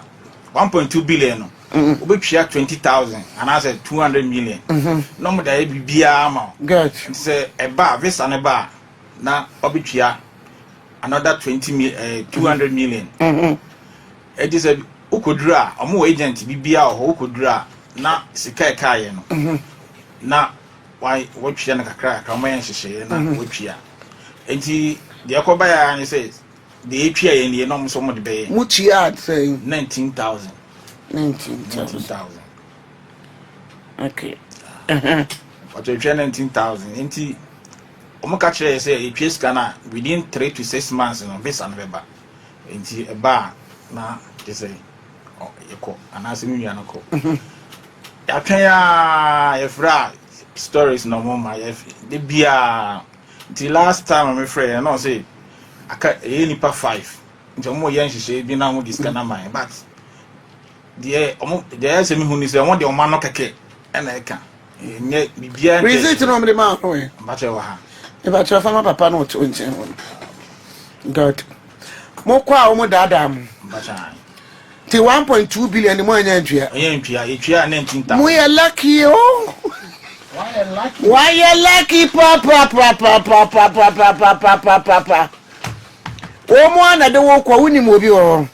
Speaker 9: 1.2 billion no wobɛtua 20,000 anaasɛ 200 million na wɔde ayɛ biribiara ama wo.
Speaker 2: Good.
Speaker 9: Nti sɛ ɛba a visa no ba a na wabɛtua another 20 mi eh, 200 million. Ɛti sɛ wokɔduru a ɔmo wɔ agent biribiara wɔ hɔ wokɔduru a na sika ɛkaeɛ no na wɔtwea no kakra kakra ɔmo yɛ nhyehyɛeɛ na wɔtwea. Nti deɛ ɛkɔbaeɛ ara ne sɛ deɛ ɛtwea yɛ nie na ɔmo nso ɔmo de bɛyɛ.
Speaker 2: Motua sɛn?
Speaker 9: 19,000.
Speaker 2: 19,000.
Speaker 9: 19,000.
Speaker 2: Okay.
Speaker 9: Ɔtwetwe 19,000 nti ɔmo ka kyerɛ yɛ sɛ yɛtwa sika no a within 3 to 6 months no visa no bɛba. Nti ɛba a na kyerɛ sɛ yɛkɔ anaasɛ me nua no kɔ. Yɛatwɛn a yɛfrɛ a stories na ɔmo ma yɛ de biara. Nti last time a mefrɛ yɛ na ɔsɛ aka ɛyɛ nipa 5 nti ɔmo yɛ nhyehyɛe bi na ɔmo de sika no ama yɛn, but deɛ ɔmo deɛ ɛyɛ sɛ mehu ni sɛ ɔmo de ɔmo ano kɛkɛ ɛna ɛka nyɛ biribiara nkyɛ.
Speaker 2: Receipt no ɔmo de maa ho ɛ?
Speaker 9: Mpakyɛ wɔ ha.
Speaker 2: Mepakyɛ fa ma papa no ɔte wo nkyɛn hɔ no. Good. Mokɔ a wɔn daadaa mo.
Speaker 9: Mpakyɛ ae.
Speaker 2: Nti 1.2 billion ni mo anya ntua.
Speaker 9: Ɔyɛ ntua yɛtua 19,000.
Speaker 2: Mo yɛ lucky o. Wayɛ lucky papapapapapapapapapapa. Wɔn a na de wo kɔ wonim obi wɔ hɔ.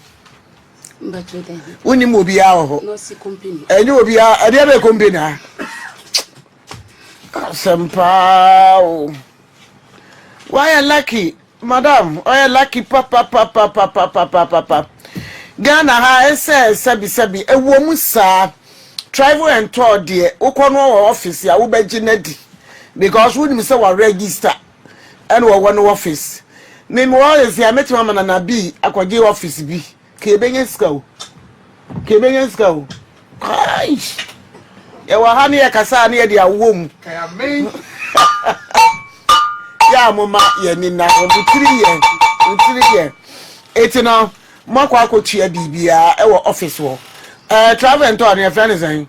Speaker 8: Mpakyɛ dɛ.
Speaker 2: Wonim obiara wɔ hɔ.
Speaker 8: Nɔɔsi company.
Speaker 2: Ɛnyɛ obiara ɛdeɛ bɛ company ha. Asɛm paa o. Wayɛ lucky madam ɔyɛ lucky papapapapapapapapa. Ghana ha ɛsɛ sɛbi sɛbi ɛwɔ mu saa travel and tour deɛ wokɔ no wɔ office a wobɛgye n'adi because wonim sɛ wa register ɛna wɔwɔ no office. Mímu wɔ esi a mɛtumi ama nana bi akɔgye office bi ka ebɛnya sika o, ka ebɛnya sika o. Kai yɛwɔ ha ne yɛ kasa ne yɛde awɔ mu yɛ a moma yɛni na mo tiri yɛ mo tiri yɛ eti no mo akɔ akɔtua biribiara ɛwɔ office hɔ. Travel and tour ne yɛfrɛ ne sɛn?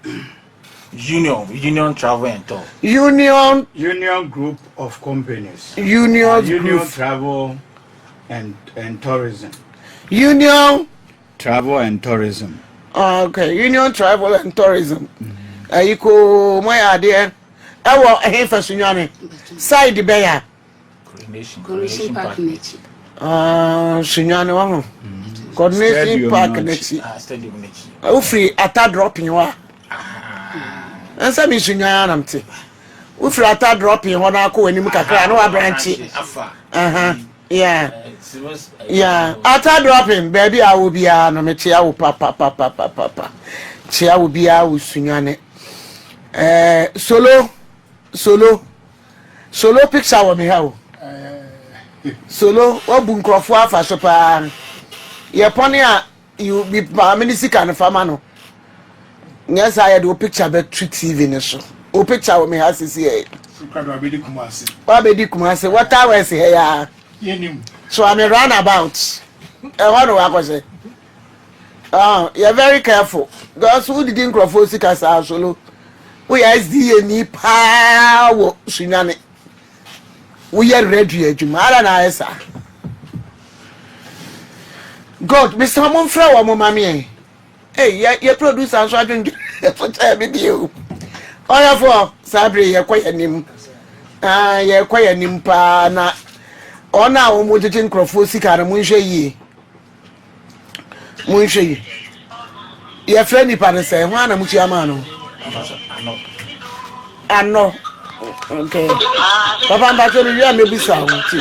Speaker 9: Union Travel and Tour.
Speaker 2: Union
Speaker 4: Union Group of Companies.
Speaker 2: Union
Speaker 4: Union
Speaker 2: Group.
Speaker 4: Travel and Tourism.
Speaker 2: Union
Speaker 4: Travel and Tourism.
Speaker 2: Ah, okay, Union Travel and Tourism. Ɛyi ko mo yɛ adeɛ ɛwɔ ɛhe fɛ Sunyani side bɛyɛ?
Speaker 9: Coronation
Speaker 8: Coronation Park n'akyi.
Speaker 2: Ah, Sunyani wɔ ho Coronation
Speaker 4: Stadium
Speaker 2: Park
Speaker 4: n'akyi.
Speaker 2: n'akyi.
Speaker 9: Ah, stadium n'akyi.
Speaker 2: Wofiri Ata dropping hɔ a ɛnsɛ mi Sunyani anam te wofiri Ata dropping hɔ na akɔ w'anim kakra na wabrankye.
Speaker 9: Afa.
Speaker 2: Yeah.
Speaker 9: Serious.
Speaker 2: Yeah, Ata dropping baabi a wo biara no mekyea wo papapapapapa, kyea wo biara wo Sunyane. Solo solo solo picture wɔ me ha o. Solo wabu nkurɔfoɔ afa so paa. Yɛpɔne a you bi maame ne sika no fama no nyɛ saa yɛde wo picture bɛto TV ne so. Wo picture wɔ me ha sisi ɛ. Wabɛdi Kumase water west ha yaa so I'm a roundabout ɛhɔ no wakɔhyɛ. Oh, yɛ very careful because wodidi nkurɔfoɔ sika saa. Solo woyɛ SDA ni paa wɔ Sunyane, woyɛ radio adwuma ara na ayɛ saa. God mesɛ mo mfrɛ wɔ mo ma meɛ. Hey, yɛ producer nso adwendwen so kyɛɛ me deɛ o. Ɔyɛfoɔ saa bere yɛkɔ yɛ anim. Ah, yɛkɔ yɛ anim paa na ɔno a wɔn gyegye nkurɔfoɔ sika no monhwɛ yie, monhwɛ yie. Yɛfrɛ nipa no sɛ ho ana mutua maa no? Anɔ. Okay, papa mpakyɛ no wie a mɛbisa wo ti.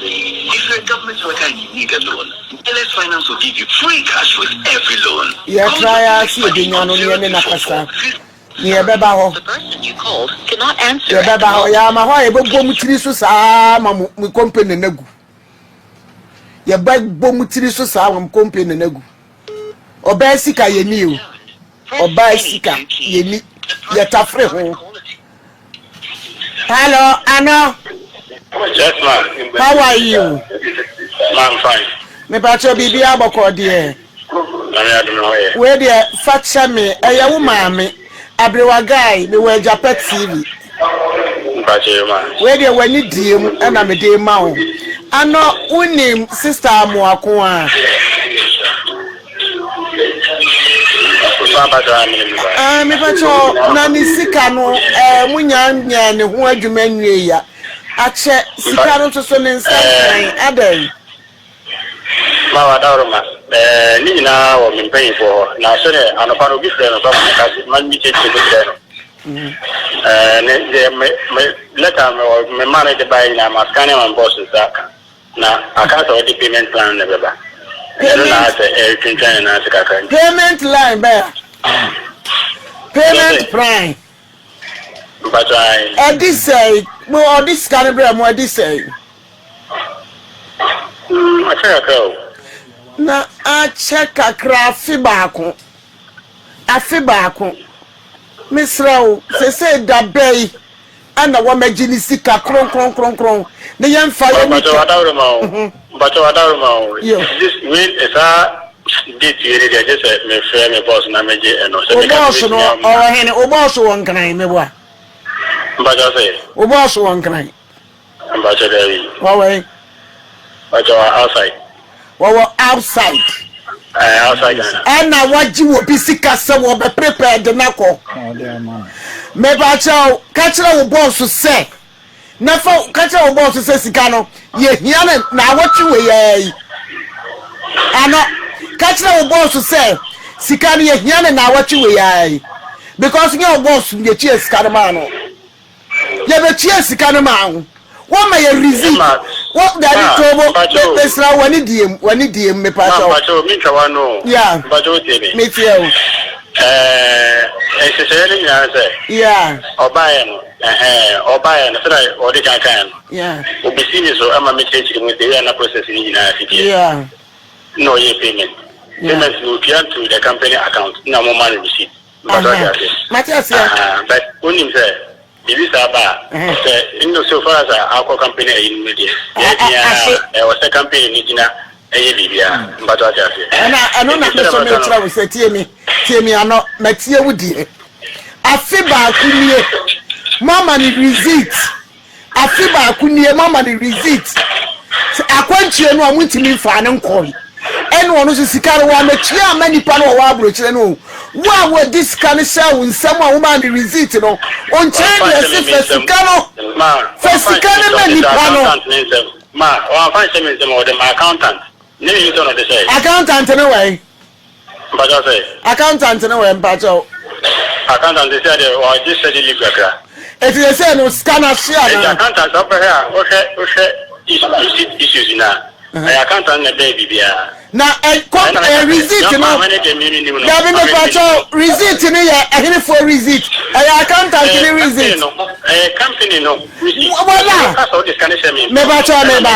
Speaker 10: If you're a government worker and you need a loan, LS Finance will give you free cash with every loan.
Speaker 2: Yɛtra yɛ ase yɛbɛnya no ne yɛne nakasa ne yɛbɛba hɔ.
Speaker 7: The person you called cannot answer at
Speaker 2: Yɛbɛba
Speaker 7: the
Speaker 2: hɔ.
Speaker 7: moment.
Speaker 2: Yɛama hɔ a yɛbɛbɔ mu tiri so saa ma mo company no agu. Yɛbɛbɔ mu tiri so saa ma mo company no agu. Ɔbaa sika yɛni o.
Speaker 7: Press
Speaker 2: Ɔbaa
Speaker 7: any
Speaker 2: sika
Speaker 7: two keys.
Speaker 2: yɛni
Speaker 7: The person
Speaker 2: yɛtafere
Speaker 7: you are
Speaker 2: ho.
Speaker 7: calling.
Speaker 2: Hello, ano.
Speaker 11: Yes, ma'am.
Speaker 2: How are you?
Speaker 11: Ma'am, fine.
Speaker 2: Mepakyɛ biribi abɔkɔ deɛ?
Speaker 11: Nyame adom ho yɛ.
Speaker 2: Wei deɛ fa kyɛ me, ɛyɛ wo maame. Aberewa guy, mewɔ Agyapa TV.
Speaker 11: Mpakyɛ ma.
Speaker 2: Wei deɛ w'ani die mu ɛna mede ma wo. Ano wonim Sister Amoako a? Ah, mepakyɛ na ne sika no eh, mo nya nyɛ ne ho adwuma nwie ya. Akyɛ sika no nso so ne nsa nkan adɛn?
Speaker 11: Ma w'adaworoma, ɛɛ, ne nyinaa wɔ me mpanyimfoɔ hɔ, na sɛdeɛ anɔpa no obi frɛɛ me koraa ma meka se, ma mekyerɛkyerɛ mu kyerɛɛ no. Ɛɛ, ne deɛ me, me lɛta a mewɔ, me maa no de baeɛ nyinaa, mascanne ama me bɔs nsa aka, na aka sɛ ɔde payment plan no na ɛbɛba. Ɛno na ayɛ sɛ ɛretwentwɛn ne nan ase kakra nti.
Speaker 2: Payment line bɛn a? Payment plan.
Speaker 11: Mpakyɛ ae.
Speaker 2: Ɛde sɛe, mo ɔde sika no brɛ mo ɛde sɛe.
Speaker 11: Mm, akyɛ kakra o.
Speaker 2: Na akyɛ kakra afe baako. Afe baako. Mesrɛ wo, sesei da bɛyi ɛna wɔmɛgye ne sika kronkron kronkron ne yɛmfa yɛ ne
Speaker 11: Mpakyɛ wadaworoma o. Mhm. Mpakyɛ wadaworoma o. This wei saa date wei ne deɛ gye sɛ mefrɛ me boss na megye ɛno. Sɛ
Speaker 2: Wo boss no ɔwɔ hene? Wo boss wɔ Nkran meboa?
Speaker 11: Mpakyɛ sɛ?
Speaker 2: Wo boss wɔ Nkran?
Speaker 11: Mpakyɛ dabi.
Speaker 2: Wɔwɔ he?
Speaker 11: Mpakyɛ wɔ outside.
Speaker 2: Wɔwɔ outside.
Speaker 11: Ɛɛ outside Ghana.
Speaker 2: Ɛna wagye wɔ bi sika sɛ wɔbɛ prepare de no akɔ. Mepakyɛw ka kyerɛ wo bɔɔso sɛ na fa ka kyerɛ wo bɔɔso sɛ sika no yɛhia no naawɔtwe wei ara yi. Ano ka kyerɛ wo bɔɔso sɛ sika no yɛhia no naawɔtwe wei ara yi because nyɛ wo bɔɔso na yɛtua sika no maa no. Yɛbɛtua sika no maa wo. Wɔma yɛ receipt. Wo dabi tobo mesra wo w'ani die mu w'ani die mu mepa kyɛw.
Speaker 11: Ma mpakyɛw mi ntwa w'ano o.
Speaker 2: Yeah.
Speaker 11: Mpakyɛw wo tie me.
Speaker 2: Me tie wo.
Speaker 11: Ɛɛ nhyehyɛeɛ no nyinaa sɛ.
Speaker 2: Yeah.
Speaker 11: Ɔbaeɛ no ɛhɛn ɔbaeɛ no sɛdeɛ ɔde kan kaeɛ no.
Speaker 2: Yeah.
Speaker 11: Obesi mi so ɛma mi kyerɛkyerɛ mu the way a na process no nyinaa si teɛ.
Speaker 2: Yeah.
Speaker 11: Na ɔyɛ payment. Payment no otua to the company account na wɔn ma no receipt. Mpatsɔ ate ase.
Speaker 2: Mate aseɛ.
Speaker 11: Ahaa but wonim sɛ biribi saa ba a sɛ nno so far as a akɔ company ayi no mu deɛ yɛ den a ɛwɔ sɛ company no gyina ɛyɛ biribiara. Mpatsɔ ate aseɛ.
Speaker 2: Ɛna ɛno na me so mekyerɛ wo sɛ tie me tie me ano matie wo deɛ afe baako nie moama no receipt Afe baako nie moama no receipt sɛ akwantuo no a montumi mfaa no nkɔe ɛna ɔno nso sika no wamɛtua ama nipa no ɔwɔ aburokyerɛ no o wo a wɔde sika no hyɛɛ wo nsam a womaa no receipt no ɔnkyɛn deɛ se fa sika no fa sika no ma nipa
Speaker 11: no. Ma wɔamfa nhyɛ me nsam ɔde ma accountant ne ne nsam na ɔde hyɛe.
Speaker 2: Accountant no wɛn?
Speaker 11: Mpakyɛw sɛ.
Speaker 2: Accountant no wɛ mpakyɛw.
Speaker 11: Accountant sɛ deɛ ɔgye study leave kakra.
Speaker 2: Eti sɛ sɛ no sika no ahye anaa.
Speaker 11: Eti accountant sɛ wopɛhwɛ a wohwɛ wohwɛ receipt issues no a ɛyɛ accountant na ɛbɛyɛ biribiara.
Speaker 2: Na ɛ kɔ ɛ receipt no dabi mepakyɛw receipt no yɛ ɛhenefoɔ receipt ɛyɛ accountant ne receipt.
Speaker 11: Ɛyɛ company no receipt.
Speaker 2: Wala mepakyɛw meba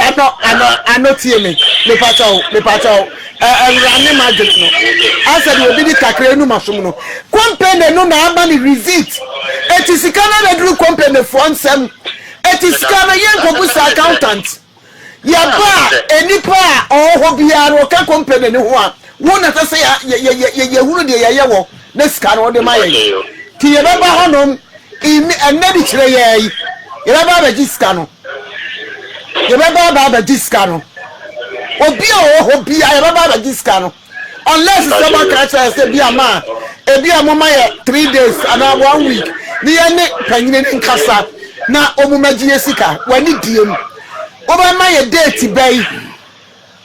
Speaker 2: ano ano ano tie me mepakyɛw mepakyɛw. Ɛwura ne m'adwene no asɛ deɛ obi de kakra enu m'asom no. Company no na ama ne receipt. Eti sika no abɛduru company foɔ nsam. Eti sika no yɛnkɔbu sa accountant. Yɛba a nipa a ɔwɔ hɔ biara no ɔka company no ho a, wo na ɛsɛ sɛ yɛhunu deɛ yɛyɛ wɔ na sika no wode ma yɛn. Nti yɛbɛba hɔnom ɛnnɛ de kyerɛ yɛn yi, yɛbɛba abɛgye sika no. Yɛbɛba aba abɛgye sika no. Obi a ɔwɔ hɔ biara yɛbɛba abɛgye sika no. Unless sɛ moaka akyerɛ yɛ sɛ bi a ma ebi a moma yɛ 3 days anaa one week ne yɛ ne panyini ne nkasa na ɔmu mɛgye yɛ sika. W'ani die mu. Wobɛma yɛ date bɛyi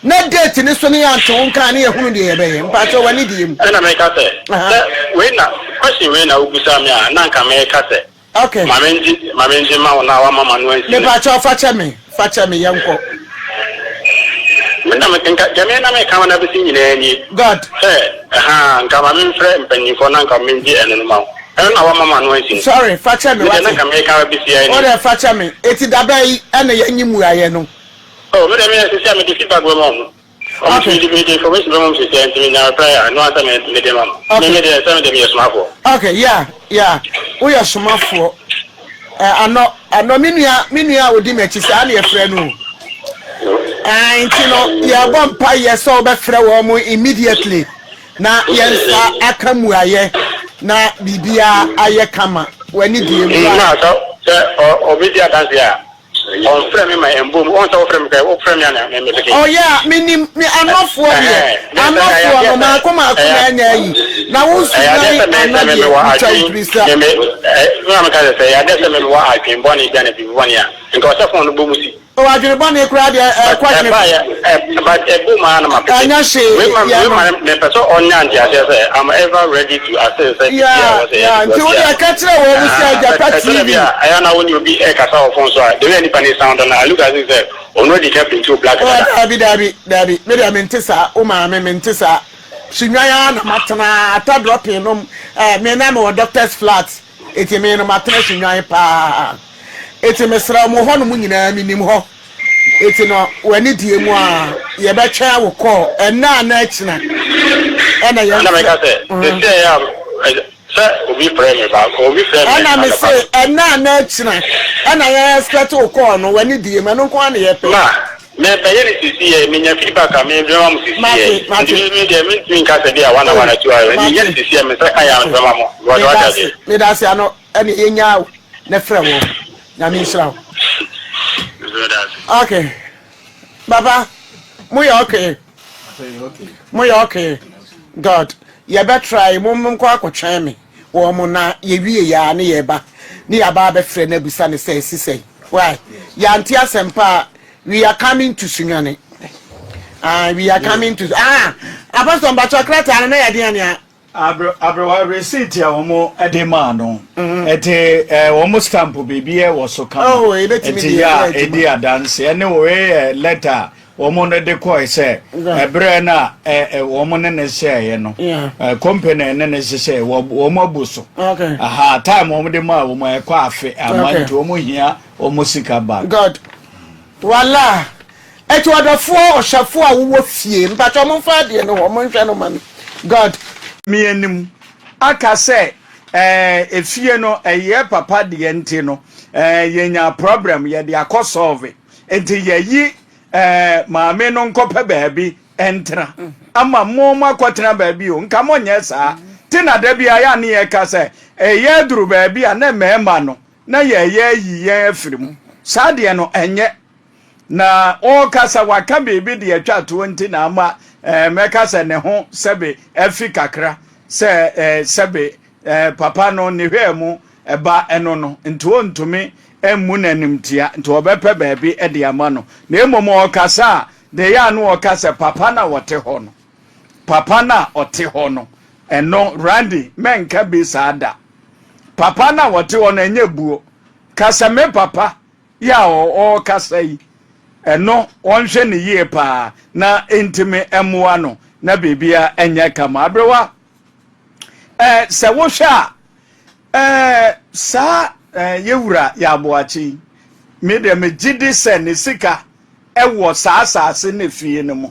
Speaker 2: na date ne so ne yɛ ante wo nka ne yɛhunu deɛ yɛbɛyɛ. Mpakyɛ w'ani die mu.
Speaker 11: Ɛna meka sɛ, sɛ wei na question wei na wobusa me a na nka meka sɛ
Speaker 2: Okay.
Speaker 11: Ma me ngye, ma me ngye ma wo na wama m'ano ansi me.
Speaker 2: Mepakyɛw fa kyɛ me, fa kyɛ me, yɛnkɔ.
Speaker 11: Me na me, nka, deɛ me na meka ma no abɛsi nyinaa nie.
Speaker 2: God.
Speaker 11: Sɛ, ɛhaa, nka ma me mfrɛ mpanyinfoɔ na nka me ngye ɛno no ma wo. Ɛno na wama m'ano ansi no.
Speaker 2: Sorry, fa kyɛ me,
Speaker 11: Me deɛ na
Speaker 2: wate.
Speaker 11: nka meka abɛsi ara nie.
Speaker 2: Wo deɛ fa kyɛ me. Eti da bɛn yi ɛna yɛnye mmuaeɛ no?
Speaker 11: Oh, me deɛ me sisi a mede feedback bɛma wɔn. Wɔn
Speaker 2: Okay.
Speaker 11: nso mede mede information bɛma wɔn sisi a nti menya reply a ɛno ara sɛ me mede ma mo. Me
Speaker 2: Okay.
Speaker 11: me deɛ sɛ me deɛ meyɛ somafoɔ.
Speaker 2: Okay, yeah, yeah. Woyɛ somafoɔ. Eh, anɔ, anɔ, me nua, me nua a odi m'akyi saa na yɛfrɛ no o. Eh, nti no, yɛbɔ mpaeɛ sɛ wobɛfrɛ wɔn mo immediately na yɛn nsa aka mmuaeɛ. na biribiara ayɛ kama. W'ani die mu.
Speaker 11: Na sɛ sɛ obi di adanse a, ɔmfrɛ me ma ɛmbom. Ɔn sɛ wofrɛ me kɛ wofrɛ me a na mepeke.
Speaker 2: Ɔyɛ a menim me anɔfoɔ deɛ anɔfoɔ no maako maako na ɛnyɛ ayi na wo nso nyan anɔ deɛ metwa mpirisa.
Speaker 11: Na meka sɛ sɛ ɛyɛ adeɛ sɛ mewɔ adwen bɔne bi anaa biribi bɔne a, nka ɔsɛ fon no bɔ mu si.
Speaker 2: O adwene bɔne koraa deɛ ɛkɔ
Speaker 11: he fa? But ɛbɔ mu ara na mapete.
Speaker 2: Ɛnyɛ hwee
Speaker 11: yɛ no. Mepɛ sɛ ɔnya nteaseɛ sɛ I'm ever ready to assist sɛ biribi a ɛwɔ sɛ yɛde
Speaker 2: Nti wo deɛ ka kyerɛ wɔn mu sɛ Agyapa TV.
Speaker 11: Ɛtɔ da bi a ɛyɛ a na wo ne obi ɛrekasa wɔ phone so a the way a nipa no sound no I look as if sɛ ɔno adi kan printi wo black dada.
Speaker 2: Daabi daabi daabi me deɛ mente saa wo maame mente saa Sunnwan ara na matena ata dropping nom eh me na mewɔ doctor's flat Eti me no matena Sunnwan paa. Eti mesrɛ wo, mo hɔ nom nyinaa menim hɔ. Eti no w'ani die mu a yɛbɛtwɛn wo kɔɔ ɛnnɛ anaa akyina ɛna yɛn
Speaker 11: Ɛna meka sɛ, sɛsɛɛ a sɛ obi frɛ me ba, obi frɛ me
Speaker 2: Ɛna me se ɛnnɛ anaa akyina ɛna yɛn expect wo kɔɔ no w'ani die mu, ɛno nko ara na yɛpɛ.
Speaker 11: Ma, mebɛyɛ no sisi yɛ, menya feedback a mebɛma mo sisi yɛ. Nti me me deɛ mentumi nka sɛ bi a one hour na 2 hours, menya no sisi yɛ, me nsa ka yɛ a mebɛma mo, because wate aseɛ.
Speaker 2: Medase ano ɛne yɛnyaa wo na frɛ wɔ Nyame nhyira wo. Okay baba mo yɛ okay mo yɛ okay God yɛbɛ try mo nkɔ akɔtwɛn me wɔ mo na yɛwie yɛ a ne yɛba ne yɛaba abɛfrɛ no abusa ne sɛ ɛsi sɛn why yɛante asɛmpa a we are coming to Sunyani ah we are coming to ah Apostle mpakyɛ krataa no na yɛde anea
Speaker 4: Aberewa receipt a wɔn de maa no ɛte wɔn stamp biribi wɔ so kama
Speaker 2: Oh, ebetumi
Speaker 4: ɛte
Speaker 2: de
Speaker 4: yɛ a
Speaker 2: ayɛ adwuma.
Speaker 4: ɛdi adanse ɛne wei yɛ letter a wɔn no de kɔɛ sɛ ɛberɛ no a ɛ, ɛ, wɔn ne ne hyɛeɛ no
Speaker 2: Yeah.
Speaker 4: ɛ, company ne ne hyehyɛɛ wɔ- wɔn abu so
Speaker 2: Okay.
Speaker 4: aha time wɔn de maa wɔn ɛkɔ afe ama
Speaker 2: Okay.
Speaker 4: nti wɔn hia wɔn sika back.
Speaker 2: God. Wala. Ɛti ɔdɔfoɔ ɔhwɛfoɔ a wowɔ fie mpakyɛ ɔmo nfa adeɛ no hɔ ɔmo nhwɛ no ma me God.
Speaker 4: Me anim aka sɛ eh, efie no ɛyɛ papa deɛ nti no eh, yɛnya problem yɛde akɔ solve nti yɛyi eh, maame no nkɔpɛ baabi ntena ama mo mo akɔtena baabi o nka mo nyɛ saa ti na da bi a yɛ ne yɛka sɛ ɛyɛ aduru baabi a na mmarima no na yɛyɛ ayi yɛn afiri mu saa deɛ no ɛnyɛ Na ɔreka sɛ waka biribi de atwa toɔ nti na ama eh, mɛka sɛ ne ho sɛbe afi kakra sɛ eh, sɛbe eh, papa no ne hwɛɛ mu ɛba ɛno no nti ɔntumi mmu n'animtia nti ɔbɛpɛ baabi de ama no na mmom ɔrekasa a deɛ ɛyɛ a no ɔka sɛ papa no a ɔte hɔ no papa no a ɔte hɔ no ɛno Randy mɛnka bi saa da papa no a ɔte hɔ no ɛnyɛ buo ka sɛ me papa Yɛ a ɔrekasa yi, ɛno wɔnhwɛ no yie paa na ɛntumi mmoa no na biribiara nyɛ kama. Aberewa, ɛɛ sɛ wohwɛ a, ɛɛ saa ɛɛ yɛwura yɛ aboakye yi, me deɛ megye di sɛ ne sika ɛwɔ saa asase ne fie no mu.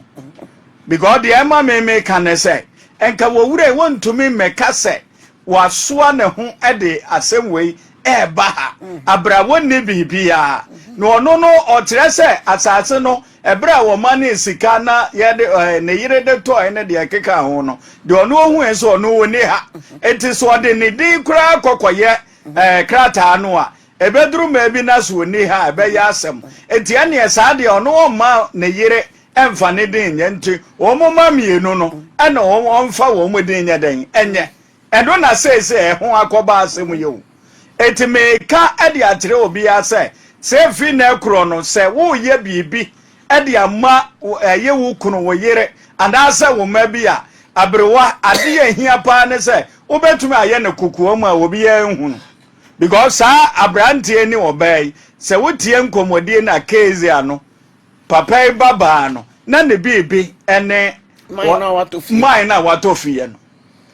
Speaker 4: Because deɛ ɛma me meka ne sɛ, nka wɔwura yi wɔntumi mmɛka sɛ wasoa ne ho de asɛm wei ɛreba ha abere a wɔnni biribiara na ɔno no ɔkyerɛ sɛ asase no ɛberɛ a wɔma ne sika na yɛde ɛɛ ne yere de tɔɛ ne deɛ ɛkeka ho no deɛ ɔno ohu nso ɔno ɔni ha eti so ɔde ne din koraa kɔkɔyɛ ɛɛ krataa no a ɛbɛduru mmaa bi na so ɔni ha ɛbɛyɛ asɛm eti ɛneɛ saa deɛ ɔno ɔmma ne yere ɛmfa ne din nyɛ nti wɔn mma mmienu no ɛna wɔn ɔmfa wɔn din nyɛ dɛn ɛnyɛ ɛno na seesei ɛho akɔba asɛm yi o eti meka ɛde akyerɛ obiara sɛ sɛ efi na ɛkorɔ no sɛ woyɛ biribi ɛde ama ɛyɛ wo kunu wo yere anaasɛ wo mma bi a aberewa ade yɛ hia paa ne sɛ wobɛtumi ayɛ no kokoa mu a obiara nhunu because saa aberanteɛ ne ɔbaa yi sɛ wotie nkɔmmɔdie na keezia no Papa yi ba baa no, na ne biribi ne
Speaker 2: Mine no a watɔ fie.
Speaker 4: mine no a watɔ fie no.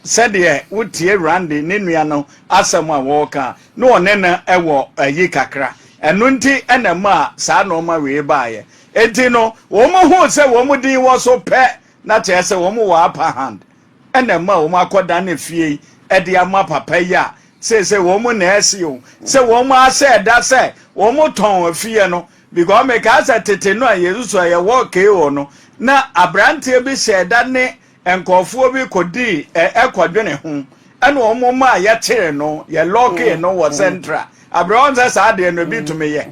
Speaker 4: Sɛdeɛ wotie Randy ne nua no asɛm a wɔreka a, na ɔne no wɔ ayi kakra. Ɛno nti na ɛmaa saa nnoɔma wei baeɛ. Enti no, wɔn huu sɛ wɔn din wɔ so pɛ, na kyerɛ sɛ wɔn wɔ upper hand. Ɛna ɛma wɔn akɔdane fie yi de ama papa yi a seesei wɔn na ɛsi o. Sɛ wɔn asɛ da sɛ wɔn tɔn afie no, Because mekaa sɛ tete no a yɛsusu a yɛwɔ KO no, na aberanteɛ bi hyɛɛ da ne nkurɔfoɔ bi kɔdii ɛ ɛkɔdwene ho. Ɛna wɔn maa yɛkyere no, yɛ lɔɔkee no wɔ central. Abrɛ wɔn sɛ saa adeɛ no ebi tumi yɛ.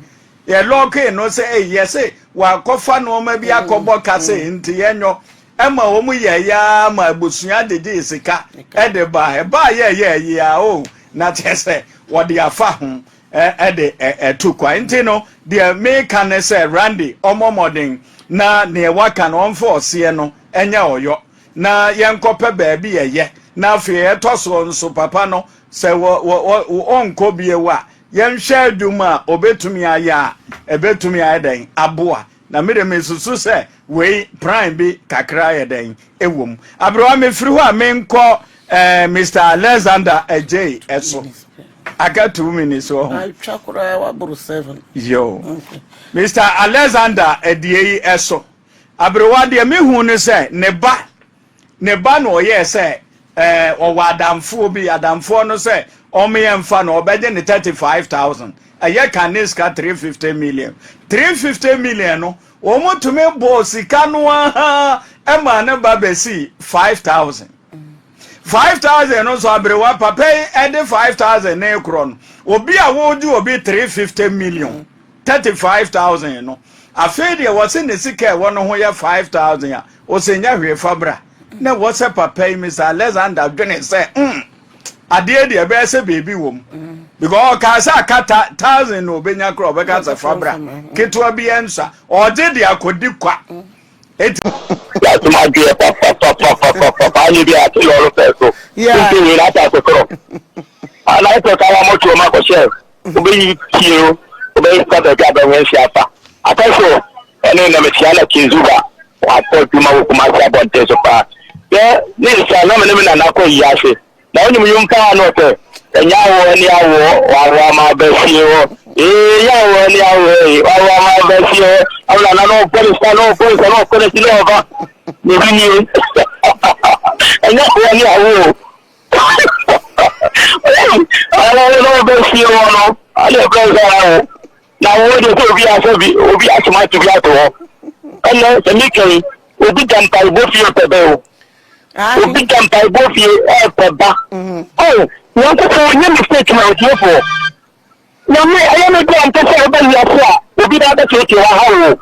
Speaker 4: Yɛ lɔɔkee no sɛ ei yɛse wakɔfa nneɛma bi akɔbɔ ka se nti yɛnyɔ. Ɛma wɔn yɛ ya ma abusua gyegyee sika ɛde ba. Ɛbaa yɛ yɛ yi a o na kyerɛ sɛ wɔde afa ho ɛde ɛto kwa. Nti no deɛ meka ne sɛ Randy ɔmmɔ mmɔden na neɛ waka no ɔmfa ɔseɛ no ɛnyɛ ɔyɔ. na yɛnkɔpɛ baabi yɛyɛ na afei ɛtɔ soɔ nso papa no sɛ ɔnkɔ bio a yɛnhwɛ adwuma a ɔbɛtumi ayɛ a ɛbɛtumi ayɛ dɛn aboa na mede mesusu sɛ wei prime bi kakra yɛ dɛn ɛwɔ mu aberewa mefiri hɔ a menkɔ eh, Mr. Alexander Adjei ɛso aka 2 minutes wɔ ho
Speaker 2: atwa koraa waboro 7
Speaker 4: yo Mr. Alexander Adjei ɛso Aberewa deɛ me hu ne sɛ ne ba ne ba na ɔyɛɛ sɛ ɛɛ ɔwɔ adamfoɔ bi adamfoɔ no sɛ ɔmo yɛ nfa no ɔbɛgye ne 35,000 ɛyɛ kan ne sika 350 million 350 million no wɔn tumi bɔɔ sika no aha ɛma ne ba bɛsi 5,000 5,000 no nso aberewa papa yi ɛde 5,000 ne korɔ no obi a wɔregye obi 350 million. 35,000 no, afei deɛ wɔse ne sika ɛwɔ no ho yɛ 5,000 a, ɔsɛ nyɛ hwee fa bra. Na ɛwɔ sɛ papa yi Mr. Alexander dwene sɛ, mm, adeɛ deɛ ɛbɛyɛ sɛ biribi wɔ mu. Because ɔkaa sɛ aka thousand na ɔbɛnya koraa ɔbɛka sɛ fa bra. Ketewa bi ɛnsa. Ɔgye de akɔdi kwa. Eti.
Speaker 11: Yàtúmọ̀ adìyẹ pàpàpàpàpàpà á ní bí àti lọ́ọ́rù fẹ́ so. Títí wìí láti àkókò. Aláìsàn káwọn mọ́tò ọmọ akọ̀ṣẹ́. Wobɛyi tie o, wobɛyi sika baabi a bɛho ahyia afa. Atɛso ɛne na mekyia na Kinzuba wabɔ dwuma wɔ Kumasi abɔnten so paa. Yɛ ne nsa na me ne me nana kɔ yi ase. Na wonim nwom paa na ɔsɛ ɛnyɛ awoɔ ne awoɔ wawoɔ ama abɛsie hɔ. Ee nyɛ awoɔ ne awoɔ ee wawoɔ ama abɛsie hɔ. Awo nana na ɔbɔ ne nsa na ɔbɔ ne nsa na ɔkɔ n'akyi na ɔba. Ne bi nie. Ɛnyɛ awoɔ ne awoɔ o. Ɔno ɔbɛsie hɔ no ɔne ɛfrɛ sɛ awo na wo de sɛ obi asɛ bi obi asoma ato bi ato hɔ ɛnɛ sɛ meka yi obi da mpaebɔ fie ɔpɛ bɛ o obi da mpaebɔ fie ɛpɛ ba o nyankopɔn nyɛ mistake ma otiefoɔ Nyame ɛyɛ me dɛ mpo sɛ woba wiase a obi ba bɛteetee w'ahaw o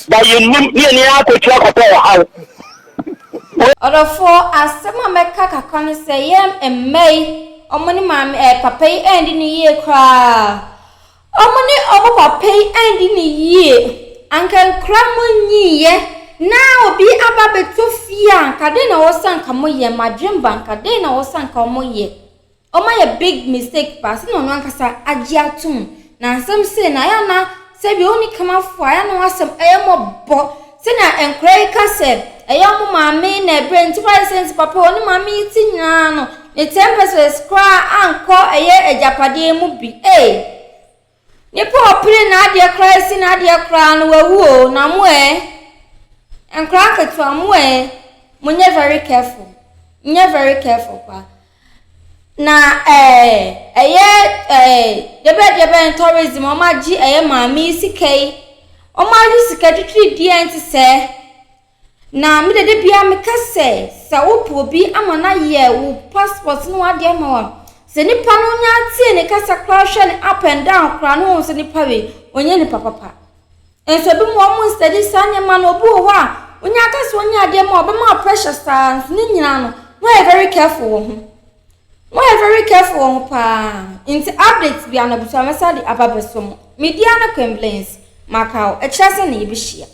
Speaker 11: but yɛnnim ne yɛne ara akɔtua akɔpɛ ɔhaw.
Speaker 1: Ɔdɔfoɔ, asɛm a mɛka kakra ne sɛ yɛn mma yi, wɔn ne maame ɛɛ papa yi anndi no yie koraa. Wɔn ne wɔn papa yi anndi no yie. Anka nkura mo nyiiɛ na obi aba abɛtɔ fie a, anka dɛn na ɛwɔ sɛ anka moyɛ? Madwene ba, anka dɛn na ɛwɔ sɛ anka wɔyɛ? Ɔma yɛ big mistake paa sɛnea ɔno ankasa agye atom na nsɛm sei no ayɛ a na sɛbi ɔnni kamafo a ayɛ a na w'asɛm ɛyɛ mmɔbɔ sɛnea nkwadaa yi ka sɛ ɛyɛ ɔmo maame na ɛbrɛ nti wayɛ sɛ nti papa ɔne maame yi ti nyinaa no ne 10 pesewas koraa ankɔ ɛyɛ agyapadeɛ mu bi ee Nipa a ɔpere n'adeɛ koraa si n'adeɛ koraa no wawu o na mo ɛ nkwadaa nketewa mo ɛ mo nyɛ very careful nyɛ very careful pa na ɛɛ ɛyɛ ɛɛ dɛbɛ dɛbɛ tourism wɔn agye ɛyɛ maame yi sika yi wɔn agye sika twitwi deɛ nti sɛ. Na me de da biara meka sɛ, sɛ wopɛ obi ama no ayɛ wo passport ne w'adeɛ ama wo a, sɛ nipa no nya tie ne kasa koraa hwɛ no up and down koraa no wohu sɛ nipa wei ɔnyɛ nipa papa. Nso ebi mu wɔn nstadi saa nneɛma no, obi wɔ hɔ a onya aka sɛ ɔnyɛ adeɛ ma ɔbɛma wo pressure saa nso ne nyinaa no wɔyɛ very careful wɔ ho. Wɔyɛ very careful wɔ ho paa. Nti update bia no abusua mɛsa de aba bɛso mo. Media no Queen Blings, Macau, ɛkyerɛ sɛ na yɛbɛhyia.